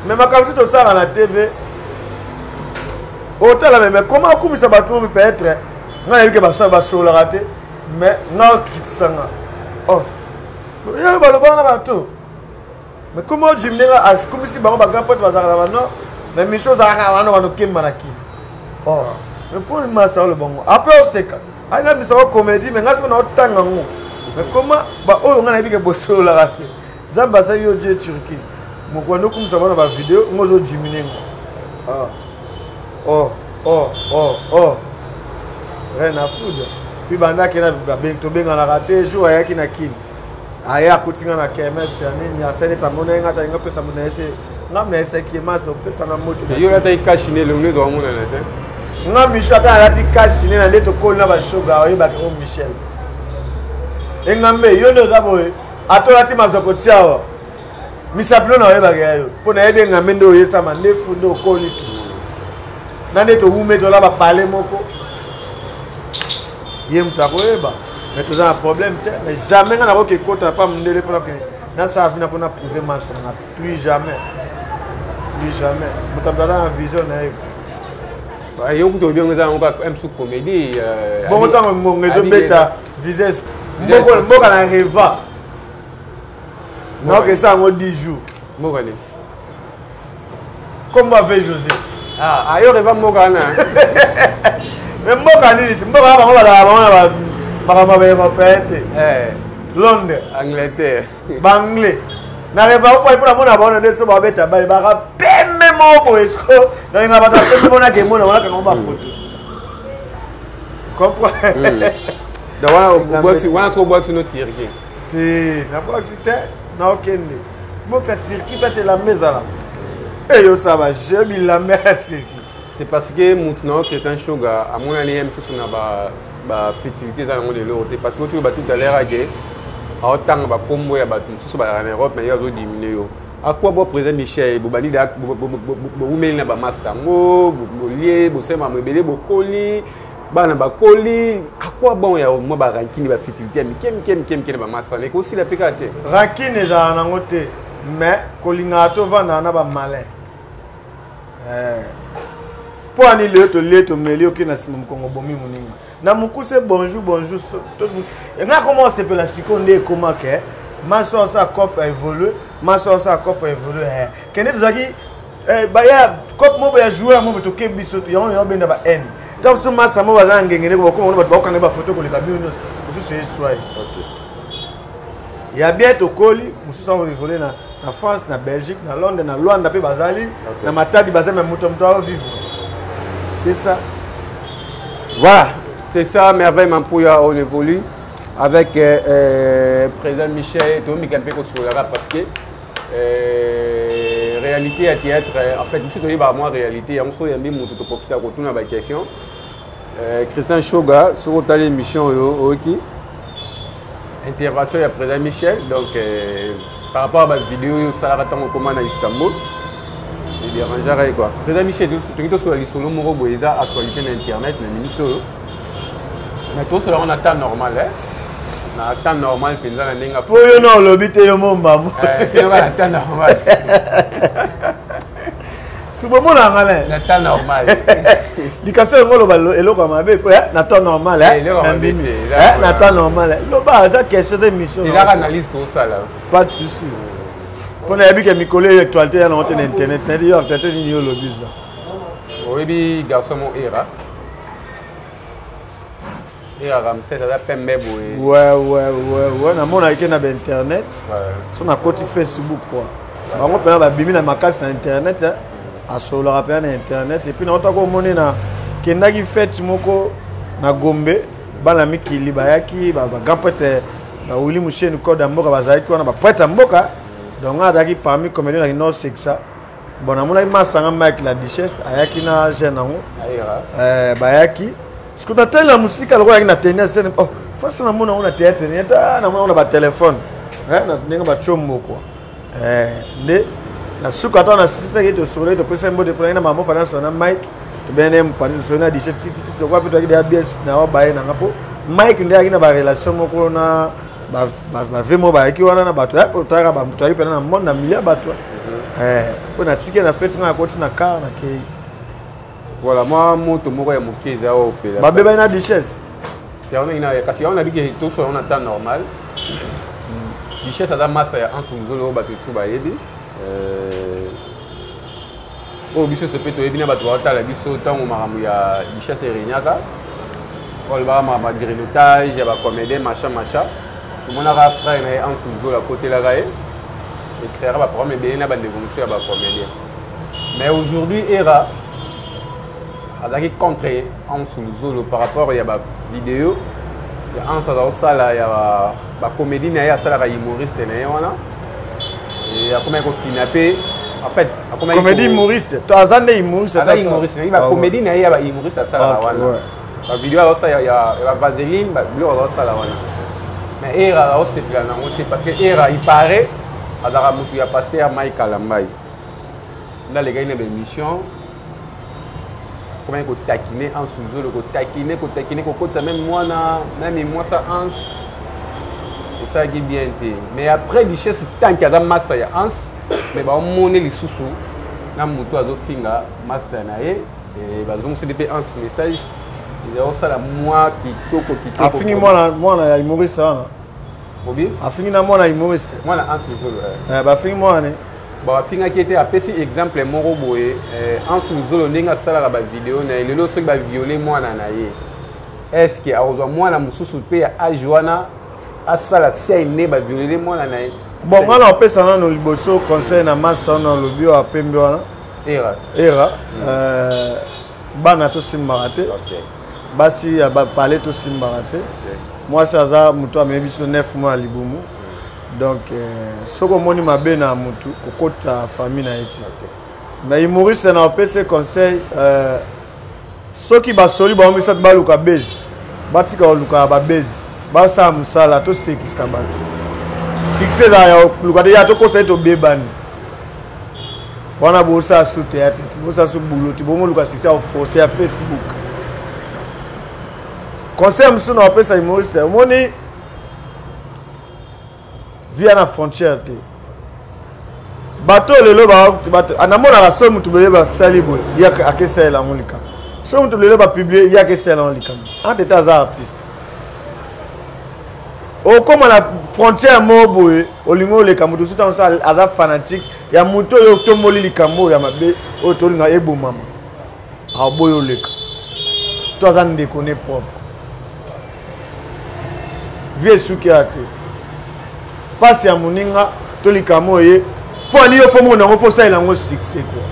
Mais makambo si tosalaka na TV, otala me, mais comment akumisa bato momi? Peut-être nga nayebi ke basala basololaka te, mais nga okitisa nga. Oh, yo balobaka na bato, mais comment ojim ndenge akumisi bango, bagrand pote bazalaka na bano. Mais Michel ozalaka wana wana okemba na kini. Oh. Mais pour masa oloba ngo. Après oseka. Alinga misako comédie mais nga soki naotanga ngo. Mais comment ba oyo nga nayebi ke bosololaka te. Nzambe asali yo Dieu Turquie. Mokwandi okumisa bana ba video ngo ozo diminuer ngo. Ah. Oh, oh, oh, oh. Rien à foutre. Puis banda kena tobenganaka te jour ayaki na Kin. Aye akuti nga na kermesse ya nini asali neti amona ye nga talinga opesa moto na ye se nga na yesaki ye masa opesa nga moto. Yo lataki cash ne elongi ezwa monana te. Nga Michel ata alati cash ne na nde tokoli na bashoga oyebaka ngo Michel. Engambe yo nde oza boye ata olati mazoko tia awa misapilo na oyebaka ya yo mpo nayebi engambe nde oyesama ndefu nde okoli tu na nde towume tola bapale moko ye moto akoyeba mais toza na problème te mais jamais nga nakoki ekota pa mondele mpona ke nasala vina mpona prouve masa nanga plus jamais, plus jamais. Moto aza na vision na ye. Yo kutu oyebi yango eza yango kaka msu comédie. Bongo ntango ngonga ezobeta vises mboka na reva naokesa yango 10 jours. Mboka nini? Kombo ave José. Ah, ayo reva mboka wana. Mais mboka nini? Mboka wana bango bazalaka bango na makambo ya baeuropéen te. Londres. Angleterre. Baanglais. Na reva mpo mpo namona bango nde so babeta bale baka pembe moko boye siko nalinga bato ya pembe mona ke mona wana kango bafoto. Comprends? Donc wana wana soko obwakisi no Turquie. Te, nabwakisi te, naokende. Bokisa Turquie place elamba ezala. Eyo osala ba jeu bilamba ya Turquie. C'est parce que mutu na yo Christian Shoga amonani ye mosusu na ba ba futilité eza yango lelo te parce que otuki ba tout à l'heure ake aotanga bakombo ya bato mosusu bazalaka na Europe mais ye azodimine yo. À quoi bon président Michel bobandi bowumeli na bamasta yango bolie bosema ebele bokoli bana bakoli, à quoi bon ya mwa barankine bafutilité ya mike mike mike mike na bamasta wana ekosila mpe kaka te. Rankine ezala nango te mais kolingaka tovandaka na bamalin mpo ani lelo tolie tomeli oke na nsima mokongo bomi moninga na mokuse. Bonjour, bonjour. Nga koma osepela sikoyo nde ekoma ke maso osala cope évolue, maso osala cope évolue. Kende tozalaki baya cope moko ya joueur moko toke biso yango yango benda ba haine. Ntango mosusu masa moko baza na ngenge ndeko bakoma bato bakokanga bafoto koleka bino nyonso. Mosusu eswai ya bien tokoli, mosusu ako évolue na France, na Belgique, na Londres, na Luanda mpe bazali na Matadi bazali, me moto moto aovivre, c'est ça. Voilà, c'est ça, Merveille Mampouya, on évolue avec président Michel Tomika mpe kosololaka parce que réalité ya théâtre, en fait biso toyebaka mwa réalité yango. So oyambi moto, toprofita kotuna baquestion. Christian Shoga, soki otali émission oyo, oyoki intervention ya président Michel, donc par rapport à bavideo oyo osalaka ntango okoma na Istanbul, edérangeaka ye quoi. Président Michel, toki tosola lisolo moko boye eza actualité na internet na minute oyo, mais tosola yango na temps normal, eh? Na temps normal mpenza na ndenge po yo na olobi te yo mombambo. Na temps normal. Subomona nga na na temps normal. Likaso yango oloba eloko ya mabe po na temps normal nandimi na temps normal loba eza question te mission. Ezaka analyse tosala. Pas de souci, mpo nayebi ke mikolo eyo actualité ya nango te na internet. Nayebi yo actualité nini yo olobi za. Oyebi garçon mo era era Ramses aza pembe boye. Ouais, namonaki ke na bainternet so nakoti Facebook kua bango mpena babimi na makasi na internet, asololaka mpena na internet. Et puis naotaka omoni na kendaki fête moko na Gombe, bana mikili bayaki, bagrand prêtre bawili musheni code ya mboka bazalaki wana, baprêtre ya mboka. Donc nga azalaki parmi comédien naki nosekisa. Bon, namonaki masanga Mike la Duchesse ayaki na jeune yango bayaki. Parce que natali na mosika lokola ayaki na teni scène, oh face namona yango na théâtre ni ata namona yango na batelefone na ndenge batiombo kua nde na suka ata nasisaki tosololi, topesaki mbote mpona na mama fana na Mike, tobene ye mopanzi, tosoli na Duchesse tititi tokoa mpe toyaki deya bies na wa baye nanga mpo Mike nde ayaki na barelation moko na bave moko bayaki wana na bato toyaka toyaki mpena na monde na milieu ya bato mpo natiki na feti nga nakoti na car nakei. Voilà, mwa moto moko ya moke eza oyo opela. Babebani na Duchesse. Kasi yango nabiki tosola yango na temps normal. Duchesse aza masa ya Ansu Luzolo oyo bato tu bayebi. Oyo biso nyonso mpe toyebi na bato baotala biso ntango makambo ya duchesse eregnaka, oyo alobaka makambo ya grignotage ya bacomédien machin machin, tomonaka frère na ye Ansu Zola akotelaka ye, ecréaka baprogramme ebele na bandeko mosusu ya bacomédien. Mais aujourd'hui Era azalaki contre Ansu Luzolo par rapport ya bavideo ya Ansu aza kosala ya bacomédie na ye, asalaka humoriste na ye wana, akomaki kokidnape en fait. Akomaki comédie humoriste to aza nde humoriste? Aza humoriste naye, bacomédie na ye ya bahumoriste asalaka wana, bavideo azosala ya bavaseline, biloko azosala wana. Mais Era aosepela nango te parce que Era, il paraît, azalaka motu ya pasteur Mike Kalambai nde alekaki na baémission, akomaki kotakine Anse Luzolo, kotakine, kotakine, kokotisa meme mwana meme mwasa Anse, esalaki bien te. Mais après duchesse, tanke aza master ya Anse, mais baomone lisusu na motu azofinga master na ye, bazongiseli mpe Anse message, ezakosala mwa kitoko kitoko. Afingi mwana, mwana ya humoriste wana. Obi? Afingi na mwana humoriste. Mwana Anse Luzolo. Bafingi mwana ne. Bafingaki ete apesi exemple moko boye, Anse Luzolo ndenge asalaka bavideo na ye lelo, soki baviole mwana na ye, est ce que akozwa mwana mosusu mpe ya age wana asala scène nde baviolele mwana na ye? Bon, nga na opesa nano liboso conseil na masa wana olobi oyo apembe wana. Era. Era, bana tosimbaka te, basi ya bapale tosimbaka te. Mwasi aza moto amemi biso 9 mois ya libumu, donc soki omoni mabe na motu, kokota famille na ye te. Mais humoriste na opesi conseil, soki basoli bango misato baluka base, batika koluka babase, basala mosala, tosekisa bato. Succès ezala ya koluka te, ya tokosa ye tobebani wana. Bosala su théâtre te, bosala su boulot te, bomoluka succès ya force ya Facebook. Conseil mosusu na bapesa humoriste, omoni via na frontière te, bato oyo lelo namonaka soki motu boye basali boye, ye akesalela yango likambo. Soki motu lelo bapublie, ye akesalela yango likambo. Entre te aza artiste, okóma na frontière moko boye, olingi oleka moto mosusu, ntango aza fanatique ya moto oyo otomboli likambo oyo ya mabe oyo tolinga ebomama, aoboyi oleka to aza ndeko ne propre. Vie esuki ya te, mpasi ya moninga to likambo oyo ye mpo ani yo fo mona yango, fo osalela yango succès kua.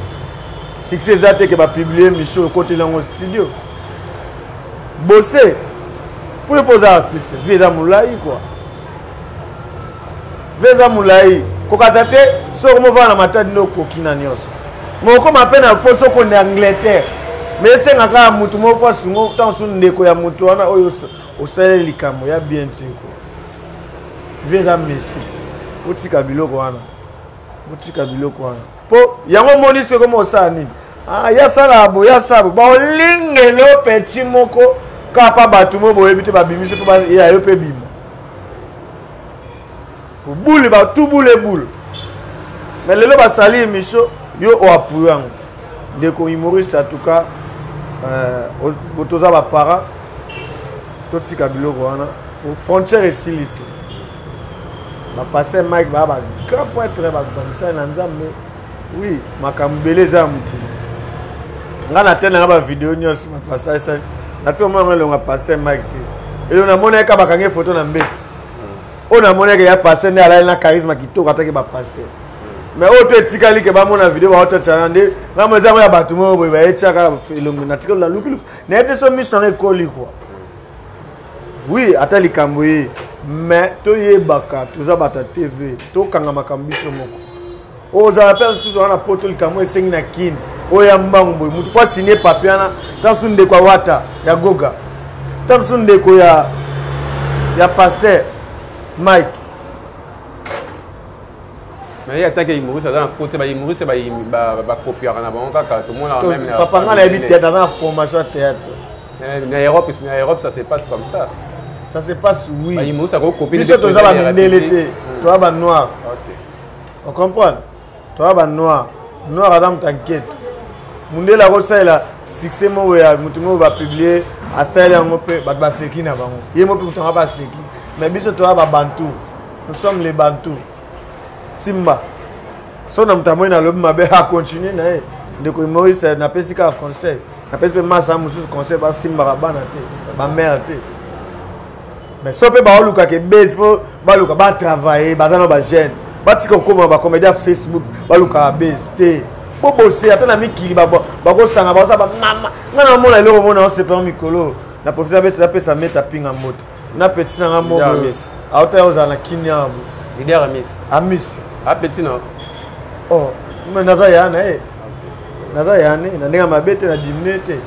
Succès eza te ke bapublie émission, okoteli yango studio bose mpo yo mpo oza artiste. Vie eza molai kua, vie eza molai, kokasa te. Soki omovanda na Matadi nde okoki na nyonso, mokoma mpe na poso okende Angleterre, mais esenga kaka motu moko fo asungo, ntango mosusu ndeko ya motu wana oyo osaleli likambo ya bien tiko. Vie eza messi, otika biloko wana, otika biloko wana mpo yango omoni soki okoma osala nini. Ah, ya sala boye, ya sala boye, baolingelo peti moko kaka mpa bato mo boyebi te, babimisi mpo ya yo mpe bima bule, batu bule bule. Mais lelo basali émission, yo oapuye yango. Ndeko humoriste, en tout cas, toza baparent, totika biloko wana, frontière esili te. Bapaster Mike baa bagrand prêtre, bamisali na Nzambe. Oui, makambo ebele eza ya mokili. Nga na te nanga bavideo nyonso bapasai natika omona ngo elonga paster Mike te. Elo namoni eka bakangi foto na mbeto oyo, namonaki ya paster nde alali na charisme kitoko, ataki bapaster. Mais oyo to etikali ke bamona video baotiatiana nde ngambo eza yango ya bato moko boye bayetiaka elongi. Natikali nalukiluki, nayebi te so miso nanga ekoli kua. Oui, ata likambo ye, mais toyebaka toza bato ya TV, tokanga makambo biso moko. Ozala mpe mosusu wana poto, likambo esengi na Kini oyo ya mbangu boye, motu fo asigne papier wana, ta mosusu ndeko ya Wata ya Goga, ta mosusu ndeko ya pasteur Mike. Mais ye atake humoriste, aza na faute. Bahumoriste bakopiaka na bango kaka, tomonaka même. Papa, nga nayebi théâtre, aza na formation ya théâtre. Na Europe, ça se passe comme ça. Ça se passe, oui. Bahumoriste akokopi. Biso toza bamindele te, toza banoir, ocomprendre? Toza banoir. Noir aza moto anketo, mundele akosalela succès moko ya motu moko, bapublie, asaleli yango mpe bato baseki na bango, ye mo mpe moto yango baseki. Mais biso toza babantu, nous sommes les Bantu. Timba so na moto amoi nalobi mabe, acontinue na ye. Ndeko humoriste, napesi kaka conseil, napesi mpe masa mosusu conseil, basimbaka bana te, bamare te. Mais so mpe baolukaka ebase mpo baluka batravaille, baza na bajeune, batika kokoma bacomédien ya Facebook, balukaka base te. Bobose ata na mikili bakosanga bakosa bamama. Ngai namona eloko mona osepela mikolo na profite abete napesa meta pinga mboto na petit na nga moko auta ya ozala na kinia leader amis amis a petit na oh mais naza ya na ye naza ya ne na ndenge mabe te na diminue te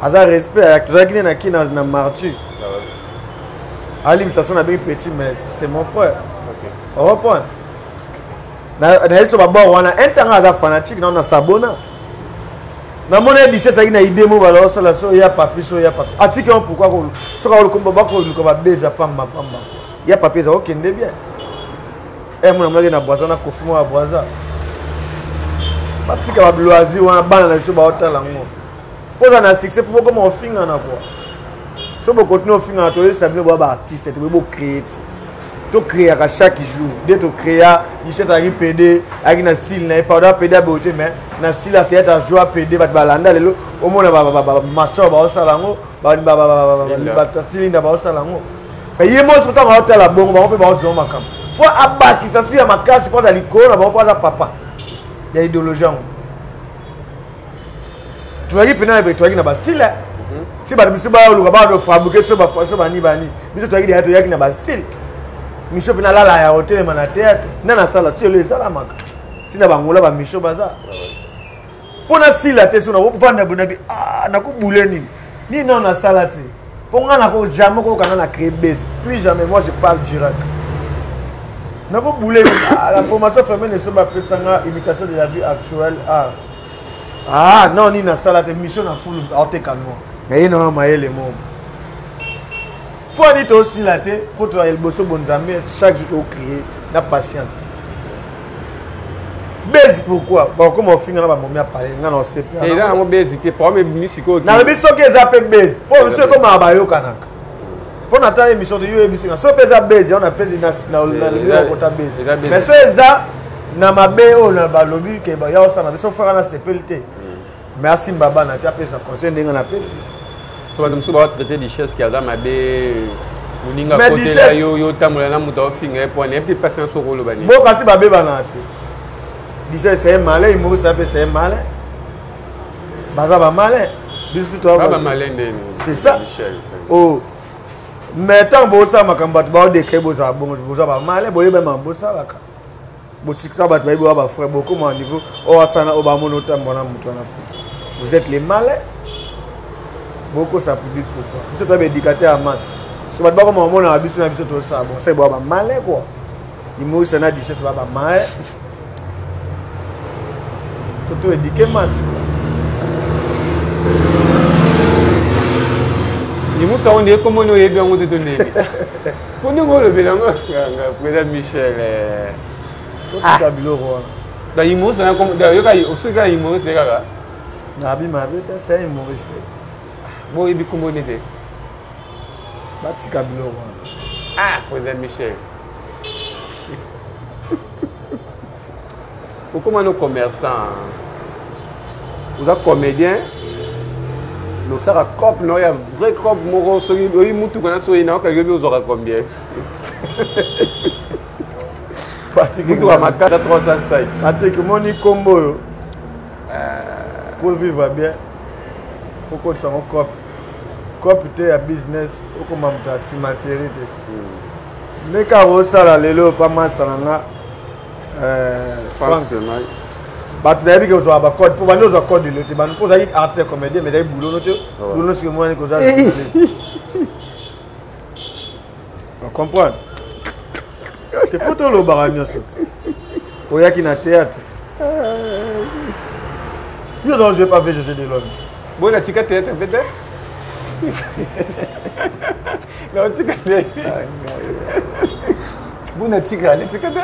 aza respect tozalaki ne na kina na martyr alimbisa so nabengi petit mais c'est mon frère oreprendre nayebi so babor wana intanga aza fanatique nao na sabona namoni ye duchesse azalaki na idée mo bala osala so ya papi so ya papi atiki yango pourkui soki akolukomba bakoluka babeza pamba pamba ya papi eza okende bien e mona monaki na braza na kofi moko ya braza batika baloisir wana bana na biso baotala yango mpo oza na succès mpo bokoma kofingana kua so bokontinue ofingana toyebisa bino boya baartiste te boye bocree te tocreaka chaque jour nde tocrea duchesse azalaki pd ayaki na style na ye pardon pd aboye te mais na style ya théâtre ajoua pd bato balanda lelo omona bamasor baosala yango batilinda baosala yango mais ye moso ntango aotala bongo bango mpe baozwa makambo fo abakisa si ya makasi mpo aza likolo na bango mpo aza papa ya idéologie yango tozalaki mpena tozalaki na bastyle mhm. si bato biso baluka bafabrike so bafaso bani bani biso tozalaki deya toyaki na bastyle miso mpena alala ya kotelema na théâtre nde nasala ti elo esalamaka ntina bangola bamisio baza mpo nasila te so nakovanda bonabi ah, nakobule nini nini nao nasala te mpo ngai nako jamais kokanga na créer base plus jamais moi je parle direct nakobule ah, la formation femene so bapesa nga imitation de la vie actuelle ah, ah non nini nasala te mission na fulu aoteka noa naye nanga mayele moko mpo ani tosila te mpo toya liboso bonzambe chaque jour tocrie na patience base pourquoi bakokoma ofinga na bamomi ya palais nga na osepela eza yango base te problème ebimi sikoyo nalobi soki eza mpe base mpo biso ekomaka bayokanaka mpo na tala émission te yo oyebisi nga soki mpe eza base yango napesi nalobi okota base mais so eza na mabe oyo na balobi ke ya osala biso faka nasepeli te hmm. mais asimba bana te apesa conseil ndenge napesi so bato mosusu batraite duchesse ke aza mabe moninga akotela yo yo otambola na moto aofinga ye mpo wana yebi te mpasi na soki oloba nini bo kasi babebanaka te duchesse c'est un malin humoriste ape c'est un malin baza bamalin biso te toabamalin nde c'est ça oh mais ntango bosala makambo bato baodekre bozala bongo boza bamalin boyeba makambo bosalaka botika bato bayebi wa bafrère bokoma niveau oyo asana oyo bamona otambola na moto wana vous êtes les malins bokosa public pourquoi biso toya baéducateur ya masse so bato bakoma bamonaka biso na biso tosala bon sai boya bamalin quoi imoisa na duchesse ba bamalin toto éduquer masse limusa oyo nde ekomoni oyebi yango te to ndenge mpo ndenge olobela yango président michel eh. otika ah. biloko wana da humoriste yoka soki kaka humoriste kaka nabi mabe te c'est un humoriste boyebi nkombo nde te batika biloko wana ah président michel okoma no commerçant oza comédien mais osalaka cop na oyo ya vrai cop moko soki oyi mutuka na soki nayoka yobi ozwaka combien mutuka makata 305 patrik omoni nkombo oyo pour vivre bien faut kotisa yango cop cop te ya business okoma moto ya cimateri te nde kaka osala lelo pa masa na nga euh, frank bato nayebi ke ozwaka bacode mpo bandi ozwa code lelo te bandi mpo ozalaki artiste comédien mais ezalaki bulono te bulono soki emonani koza ocomprendre te fo tolobaka nyonso te oyaki na théâtre yo ozala joue pas ve josé de l'homme boye natika théâtre mpe te naotika te bo natika natika te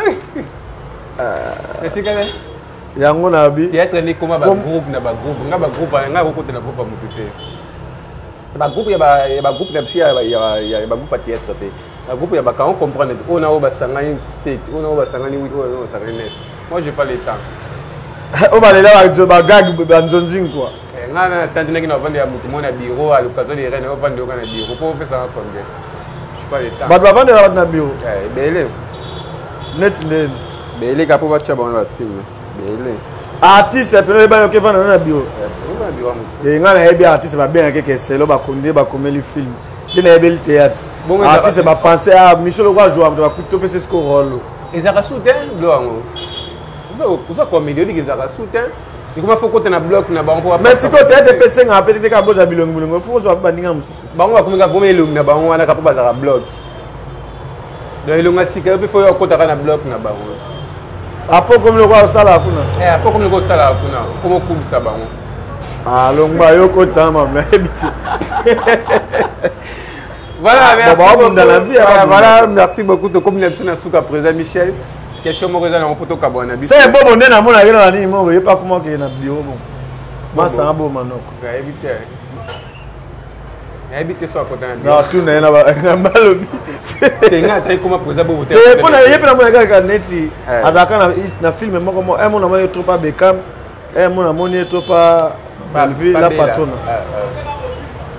natika te yango nabi théâtre nde ekoma bagroupe na bagroupe nga bagroupe nga kokota na groupe ya motu te bagroupe ya bagroupe na biso ya bagroupe ya théâtre te bagroupe ya bakango comprendre te oyo na oyo basangani 7 oyo na oyo basangani 8 oyo na oyo basangani 9 moi j'ai pas le temps. Oyo balela bagag banzonzing kua. Eh, nga na tandinaki na ovanda ya motu moko na bureau à l'occasion de reine ovanda yoka na bureau mpo opesaka combien? Bato bavandela bato na bureau eh, ebele neti ndeni ebele ka mpo batya bango na bafilme ebele. Artiste pene oyebani okevanda na bureau te. Ngai nayebi artiste babengaki keselo bakondi bakomeli film nde nayebeli théâtre. Artiste bapense a michel oko azwa moto bakuti topesa esiko role. Ezalaka su te bilo yango oza comédie oyebiki ezalaka su te, ekoma fo kota na bloc na bango. Mais sikoyo théâtre mpe esengaka mpe te kaka bozwa bilongi bilongi, fo kozwa mpe baninga mosusu. Bango bakomi kaka vraimen elongi na bango wana kaka mpo bazalaka bloc. Donc elongi ya sika yo mpe fo yo akotaka na bloc na bango. Apo komi lokola osalaka kuna. Eh, apo komi lokola osalaka kuna, okoma okumisa bango. Alongwa yo kotisanga mama, nayebi te. Voilà, merci beaucoup. Voilà, voilà, merci beaucoup. Tokomi na biso na suka, président Michel. Question moko eza nango mpo tokabwana biso. Se bobo nde namonaki na nini moko ye pa kuma okende na bureau bon masanga bo manoko. Nayebi te. Nayebi te so akota na bureau. Na tuna ye na balobi. Te nga ataki koma président bobo te. Te mpo na ye mpe namonaki kaka neti azalaka na film moko mo un mona moni ye trop pa Beckham, un mona moni ye trop pa Bellevue la patrona.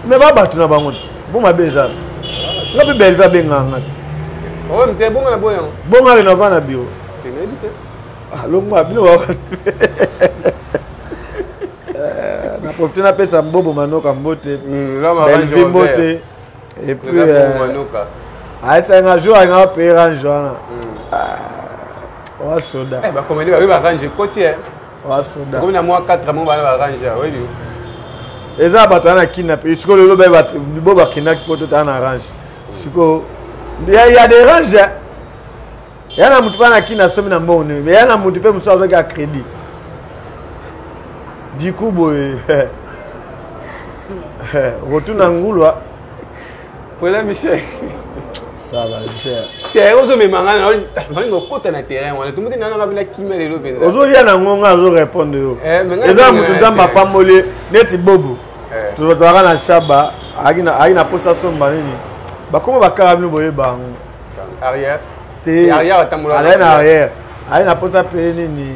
Mais ba bato na bango te bo mabe eza nga mpe Bellevue abengaka nga te. Te bongo na boyango. Bongo ake nava na bureau longwa bino na profite napesa mbobo manoka mbote, Bellevue mbote. Et puis ayesaki nga jour alinga bapaye range wana wasoda. Bacomédie bayebi barange ekoti. Wasoda. Komi na mwa 4 mo bana barange oyebi. Eza bato wana kina mpe sikoyo lelo bo bakendaki po totala na range sikoyo ya des range ya na motu mpe na kina asomi na mbongo nini, ya na motu mpe mosusu azwaki ya crédit. Du coup boye rotuna ngulwa. Président Michel. Ça va, cher. Terrain ozomema nga nalinga okota na terrain wana tomuti nanga mpena kimia lelo mpenza. Ozoya na ngo nga azorépondre yo. Eza motu Nzambe apamboli neti bobo. Tozalaka na shaba ayaki na posa somba nini bakoma bakaka bino boyeba yango. Arrière. Te azali na arrière aye na posa pe nini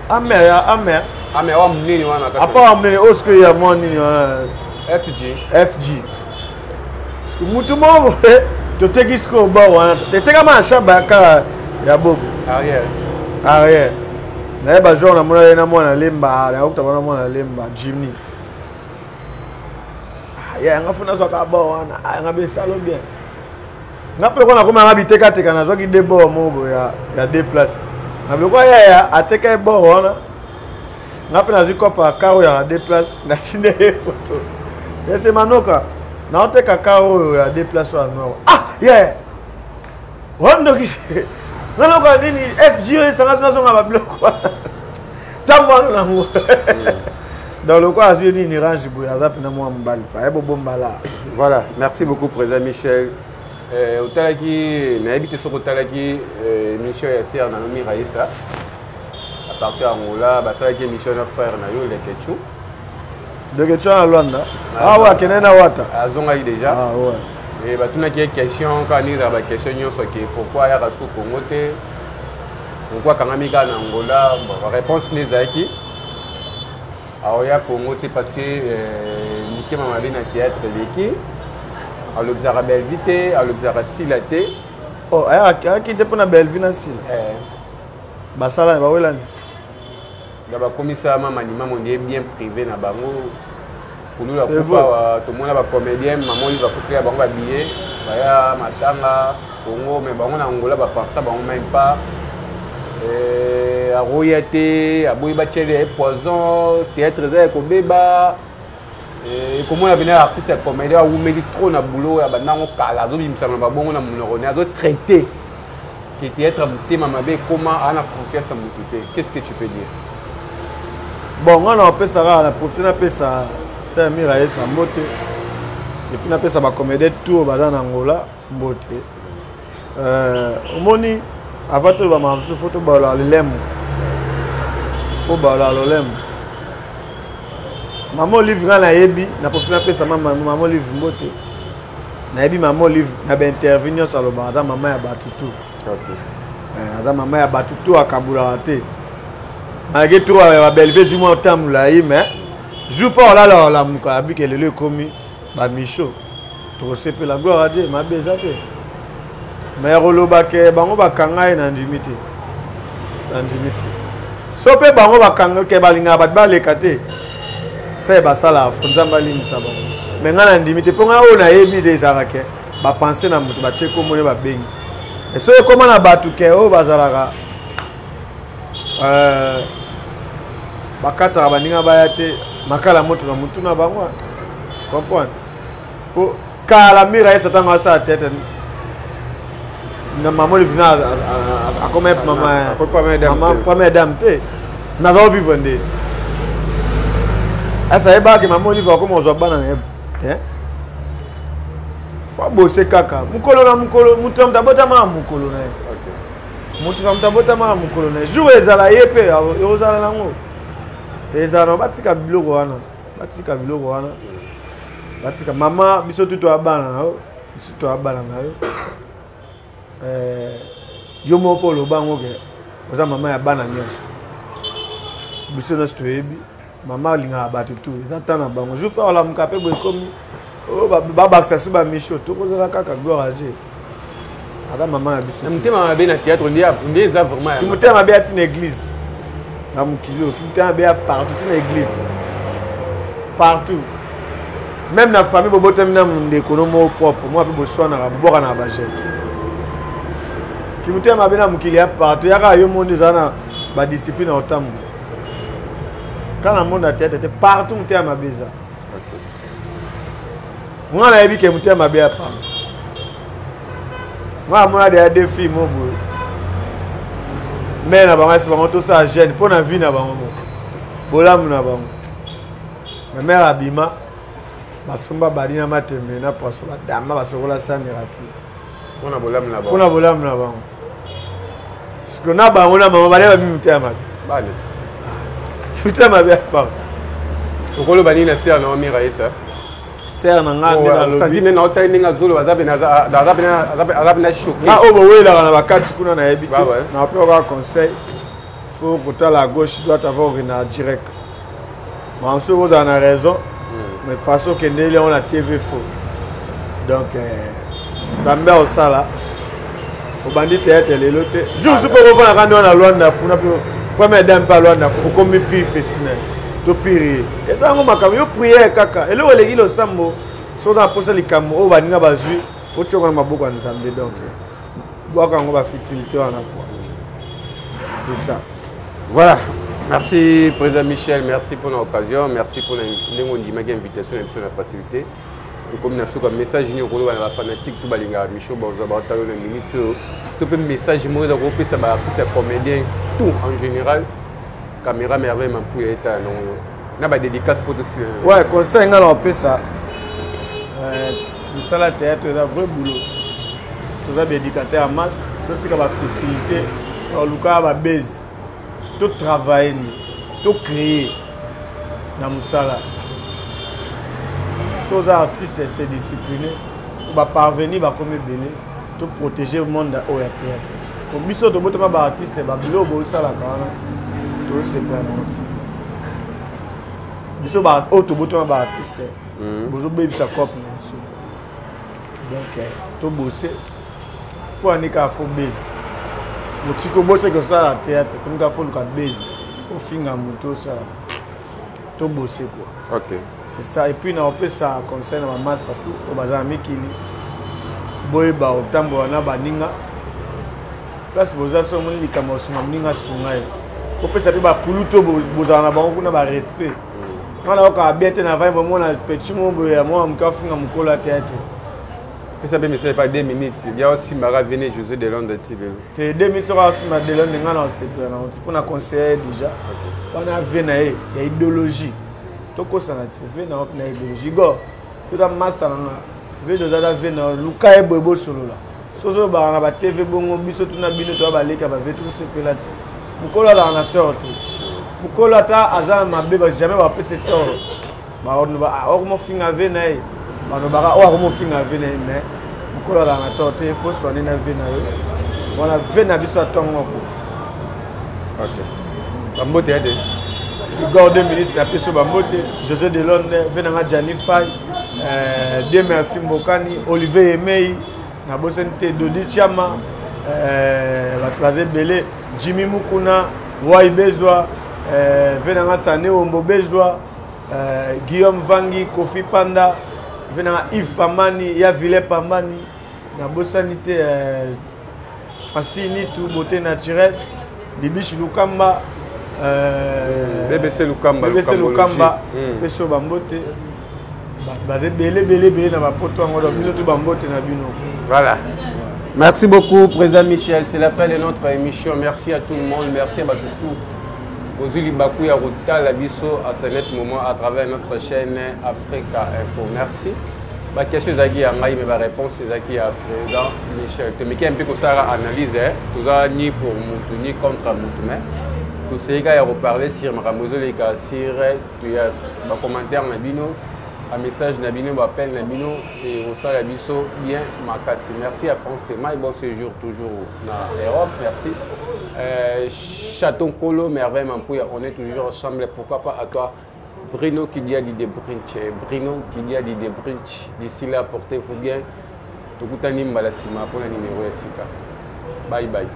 amer ya amer. Amer wa monene wana. Apa wa monene oyo sikoyo ya mwa nini wana. FG. FG mutu moko toteki sikoyo bor wana etekama na shaba kaka ya bobo. Arrière. Arrière nayeba jour namona ye na mwana lemba nayokuta bana mwana lemba Jimmy ya yanga funa azwaka bor wana yanga besalo bien. Nga mpe lokola nakoma yanga bitekateka nazwaki de bor moko boye ya deux place na biloko yaya ateka ye bor wana. Nga mpe nazwi kopa ya car oyo ya deux place, natindi ye photo ese manoka naoteka car oyo ya deux place oyo ya noir. Ah yeah wandoki nga lokola nini FG oyo esanga so nazonga babiloko wana ntango wana nango. Donc lokola azwi nini range boye aza mpena mwa mobali pa ye bobombala. Voilà, merci beaucoup président Michel. Otalaki nayebi te soki otalaki émission ya ser na nomi Raisa à partir ya Angola, basalaki émission na frère na yo Lekechu. Lekechu na Lwanda awa akende na wata. Azongaki déjà. Ah, ouais. E batunaki ye question kaka ndenge ezala baquestion nyonso ke pourquoi ayaka su Congo te, pourquoi akangami kaka na Angola. Bon, réponse nde ezalaki aoya Congo te parce que mitema mabe na théâtre eleki, alobisaka Bellevue te, alobisaka Sila te. Oh, ayaki te mpona Bellevue na Sila basalani bawelani. Nga bakomisa mama limamo nde bien privé na bango kulula kufa tomona bacomédien mama oyo bafutela bango babillet baya matanga Congo, mais bango na Angola bapensa bango même pas. Aroya te aboyi batiele ye poison, théâtre eza ya kobeba. Ekomona pene artiste ya comédien awumeli trop na boulot ya bandango kala azobimisama na babongo na monoko ne azotraite ke théâtre motema mabe ekoma aa na confiance ya motu te. Qu'est ce que tu peux dire? Bon, nga na opesa kaka na profite napesa ser Mira yesa mbote et puis napesa bacomédien tout oyo baza na Angola mbote. Omoni avant toyeba makambo mosusu fo tobalola lolemo, fo balola lolemo. Mama Olive nga nayebi na profite napesa mama Olive mbote. Nayebi mama Olive na bainterview nyonso alobaka aza mama ya bato tu. Aza mama ya bato tu, akabulaka te. Malgré tout ba Bellevue ezwi mwa temps molayi mais jour mpo olala olamuka abike lelo ekomi ba Micho tokosepela gloire à Dieu mabe eza te mais ya koloba ke bango bakanga ye na ndimi te na ndimi te so mpe bango bakanga ke balingaka bato baleka te se basalaka fo nzambe alimbisa bango me ngai na ndimi te mpo ngai oyo nayebi de ezalaka ke bapense na moto batie kombo nde babengi soki ekoma na bato ke oyo bazalaka euh, bakataka baninga baya te makala moto na motu na bango comprendre po kala mira ye satan asala tete na mama olivina akoma mama première dame te naza ovivre nde asa ayebaka ke mama olive akoma kozwa bana na ye te fo abose kaka mokolo na mokolo moto na moto abotama na mokolo na ye moto na moto abotama na mokolo na ye jour ezala ye mpe ekozala nango ezala nango batika biloko wana batika biloko wana batika mama biso tu toya bana na yo biso toya bana na yo eh, yo moko mpo oloba yango ke oza mama ya bana nyonso biso nyonso toyebi mama alingaka bato tu eza ntan na bango jour mpe olamuka mpe boye ekomi oyo babakisa so bamisho tokozala kaka gloire a dieu ata mama na biso motema mabe na théâtre nde eza vraiment motema mabe ati na église na mokili oyo motema mabe ya partout ti na église partout même na famille bobotami na ndeko no moko propre mwa mpe boswanaka bobwakanaka bajete kimotema mabe na mokili ya partout yaka yo monde ezala na badiscipline ya kotambola kaka na monde ya théâtre te partout motema mabe eza nga nayebi ke motema mabe ya pamba nga amona deya deux filles mo boye mare na bango asi bango tosala jeune mpo na vie na bango moko bolamu na bango ma mare abima basomba bali na matembe na poisson badama basokola sani rapide mpo na bolamu na bango siko na bango na mama bale babi motema mabe motema mabe ya bango okoloba nini na sere na omira ye sa sere na nga nde nalobi nde naotali ndenge azoloba aza pena choqué nga oyo bowelaka na bakati kuna nayebi te napewa kaka conseil faut kotala à gauche droite avant okende na direct makambo soki ozala na raison hmm. mais façon okendeli yango na tv faux donc euh, nzambe akosala obandi théâtre lelo te jour mosusu mpe okofandaka nde wana lwanda kuna mpe première dame mpe alwanda okomi pire petit na ye to pire ye eza yango makambo yo prière kaka eloko eleki losambo soki oza na mposa likambo oyo baninga bazwi otia yango na maboko ya nzambe donc bwaka yango bafutilité wana quoi c'est ça. Voilà. Merci président Michel, merci pour l'occasion, merci pour l'invitation et la facilité. Tokomi na suka message nini okoloba na bafanatique to balingaka micho bazwa baotalo na minute oyo to mpe message moko eza kopesa baartiste ya comédien tout en général caméra merveille mampuya etala nango na badédicace mpo tosila. Ouais, conseil ngai na opesa euh, mosala théâtre eza vrai boulot toza baéducateur ya masse totika bafestivité toluka babase totravaille nde tocréer na mosala so oza artiste se discipline baparvenir bakomi ebele toprotéger monde oyo ya théâtre po biso tobotama baartiste babiloko bosalaka wana tosepela nango ti biso oyo tobotama baartiste hmm. bozobebisa cope na biso donc eh, tobose mpo ani kaka fo base motiki obosaki osala théâtre komi kaka fo luka base ofinga moto osala tobose quoi okay. C'est ça. Et puis na opesa conseil na bamasa tout oyo baza na mikili boyeba kotambola na baninga place boza so omoni likambo osunga moninga asunga ye opesa mpe bakulutu oyo bozala na bango kuna barespect nga nayokaka bien te na vai bomona petit moko boye ya mwana moke afinga mokolo ya théâtre. Pesa mpe message pa 2 minutes ya osimbaka vene José de Londres ti lelo. Te 2 minutes soki asimba de Londres nga na osepela na oti mpo na conseiller déjà wana vie na ye ya idéologie tokosana ti vie na na idéologie go toza masa na nga vie José aza vie na luka ye boye bosolola soki ozolobaka na batv bongo biso tuna bino toya baleki ya bavie tokosepela ti mokolo azalaka na tort te mokolo ata aza na mabe ba jamais bapesa tort okomofinga vie na ye balobaka oyo akomofinga vie na ye mais mokolo azalaka na tort te faut soigner na vie na ye wana vie na biso ya ntongo ko ok. Bambote ya te. Igor 2 minutes na peso bambote. José de Londres, venanga Gianni Fay, euh, Dieu merci Mbokani, Olivier Emei, na bosani te Dodi Chiama, euh, bato baza ebele, Jimmy Mukuna, Wai Bezwa, euh, venanga Sane Ombo Bezwa, euh, Guillaume Vangi, Kofi Panda, venanga Yves Pambani, ya Vilain Pambani, na bosani te euh, Francis Nitu, beauté naturelle, Bibiche Lukamba, euh, BBC Lukamba, BBC Lukamba, peso bambote. Bato baza ebele ebele ebele na bapoto yango, donc bino to bambote na bino. Voilà. Merci beaucoup, Président Michel. C'est la fin de notre émission. Merci à tout le monde. Merci à Batoutou. Bozuli Bakou ya kotala biso à ce net moment à travers notre chaîne Africa Info. Merci. Ba question ezalaki ya ngai mais ba réponse ezalaki ya président Michel. Tomeki un peu kosala analyse, hein. Toza ni pour mutu ni contre mutu, mais toseyika ya koparler sur makambo ezoleka sur ya ba commentaire na bino, ba message na bino, ba appel na bino et kosala biso bien makasi. Merci à France Temaï, bon séjour toujours na Europe. Merci. Chaton Kolo, Merveille Mampouya, on est toujours ensemble. Pourquoi pas à toi, Bruno Kidiadi de Brinch. Bruno Kidiadi de Brinch. D'ici là, portez-vous bien. Tokutani mbala sima pour la numéro ya sika. Bye bye.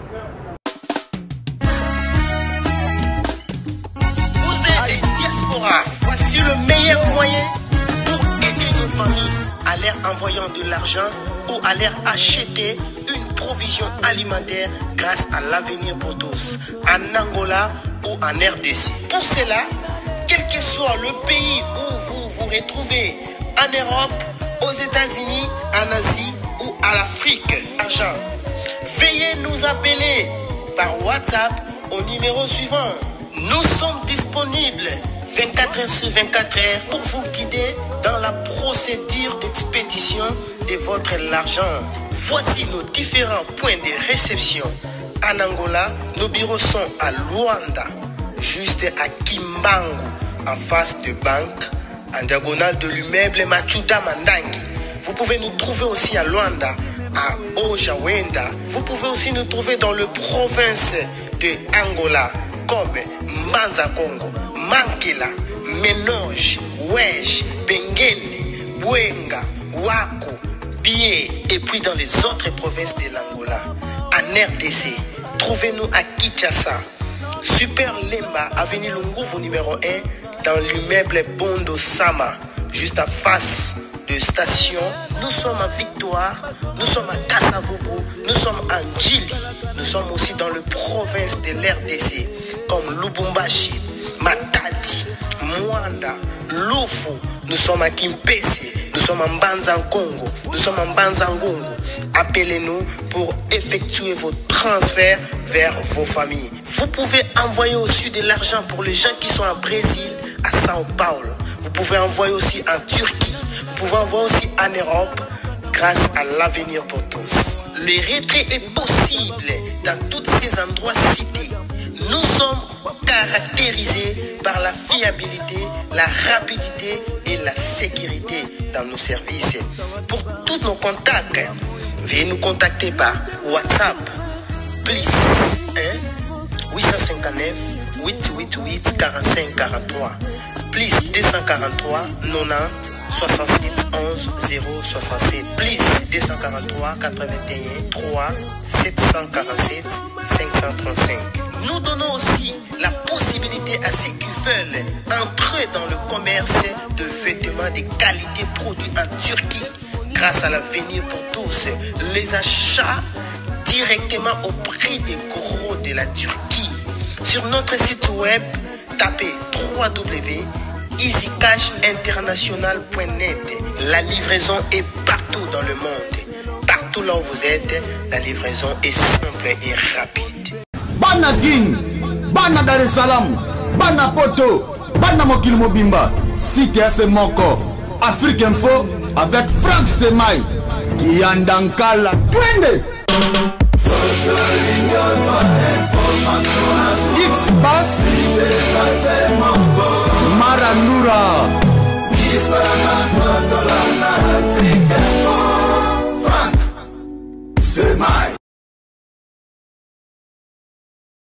Vous êtes diaspora. Voici le meilleur moyen pour aider nos familles à leur envoyant de l'argent ou à leur acheter une provision alimentaire grâce à l'avenir pour tous, en Angola ou en RDC. Pour cela, quel que soit le pays où vous vous retrouvez, en Europe, aux États-Unis, en Asie ou à l'Afrique, argent, veuillez nous appeler par WhatsApp au numéro suivant. Nous sommes disponibles 24 heures sur 24 heures pour vous guider dans la procédure d'expédition de votre argent. Voici nos différents points de réception. En Angola, nos bureaux sont à Luanda, juste à Kimbangu, en face de banque, en diagonale de l'immeuble Machuda Mandangi. Vous pouvez nous trouver aussi à Luanda, à Ojawenda. Vous pouvez aussi nous trouver dans le province de Angola, comme Mbanza Congo, Mankela, Menoge, Wej, Bengele, Bwenga, Wako, Bié, et puis dans les autres provinces de l'Angola. En RDC, trouvez-nous à Kinshasa, Super Lemba, avenue Lunguvu numéro 1, dans l'immeuble Bondo Sama, juste à face de station. Nous sommes à Victoire, nous sommes à Kasavubu, nous sommes à Ndjili, nous sommes aussi dans le province de l'RDC, comme Lubumbashi, Matadi, Mwanda, Lufu. Nous sommes à Kimpese, nous sommes en Mbanza Congo, nous sommes en Mbanza Ngungu. Appelez-nous pour effectuer vos transferts vers vos familles. Vous pouvez envoyer aussi de l'argent pour les gens qui sont en Brésil, à São Paulo. Vous pouvez envoyer aussi en Turquie. Vous pouvez envoyer aussi en Europe grâce à l'avenir pour tous. Le retrait est possible dans tous ces endroits cités. Nous sommes caractérisés par la fiabilité, la rapidité et la sécurité dans nos services. Pour tous nos contacts, veuillez nous contacter par WhatsApp plus 1 859 888 45 43 plus 243 90 67 11 067 plus 243 81 3 747 535. Nous donnons aussi la possibilité à ceux qui veulent entrer dans le commerce de vêtements de qualité produits en Turquie grâce à l'avenir pour tous. Les achats directement au prix des gros de la Turquie. Sur notre site web, tapez www.easycashinternational.net. La livraison est partout dans le monde. Partout là où vous êtes, la livraison est simple et rapide. Bana Kin, bana Dar es Salaam, bana Poto, bana mokili mobimba, site ya se moko, Afrique Info avec Frank Stemay, Kiyanda Nkala, twende! X-Pass, Marandura. Frank Stemay.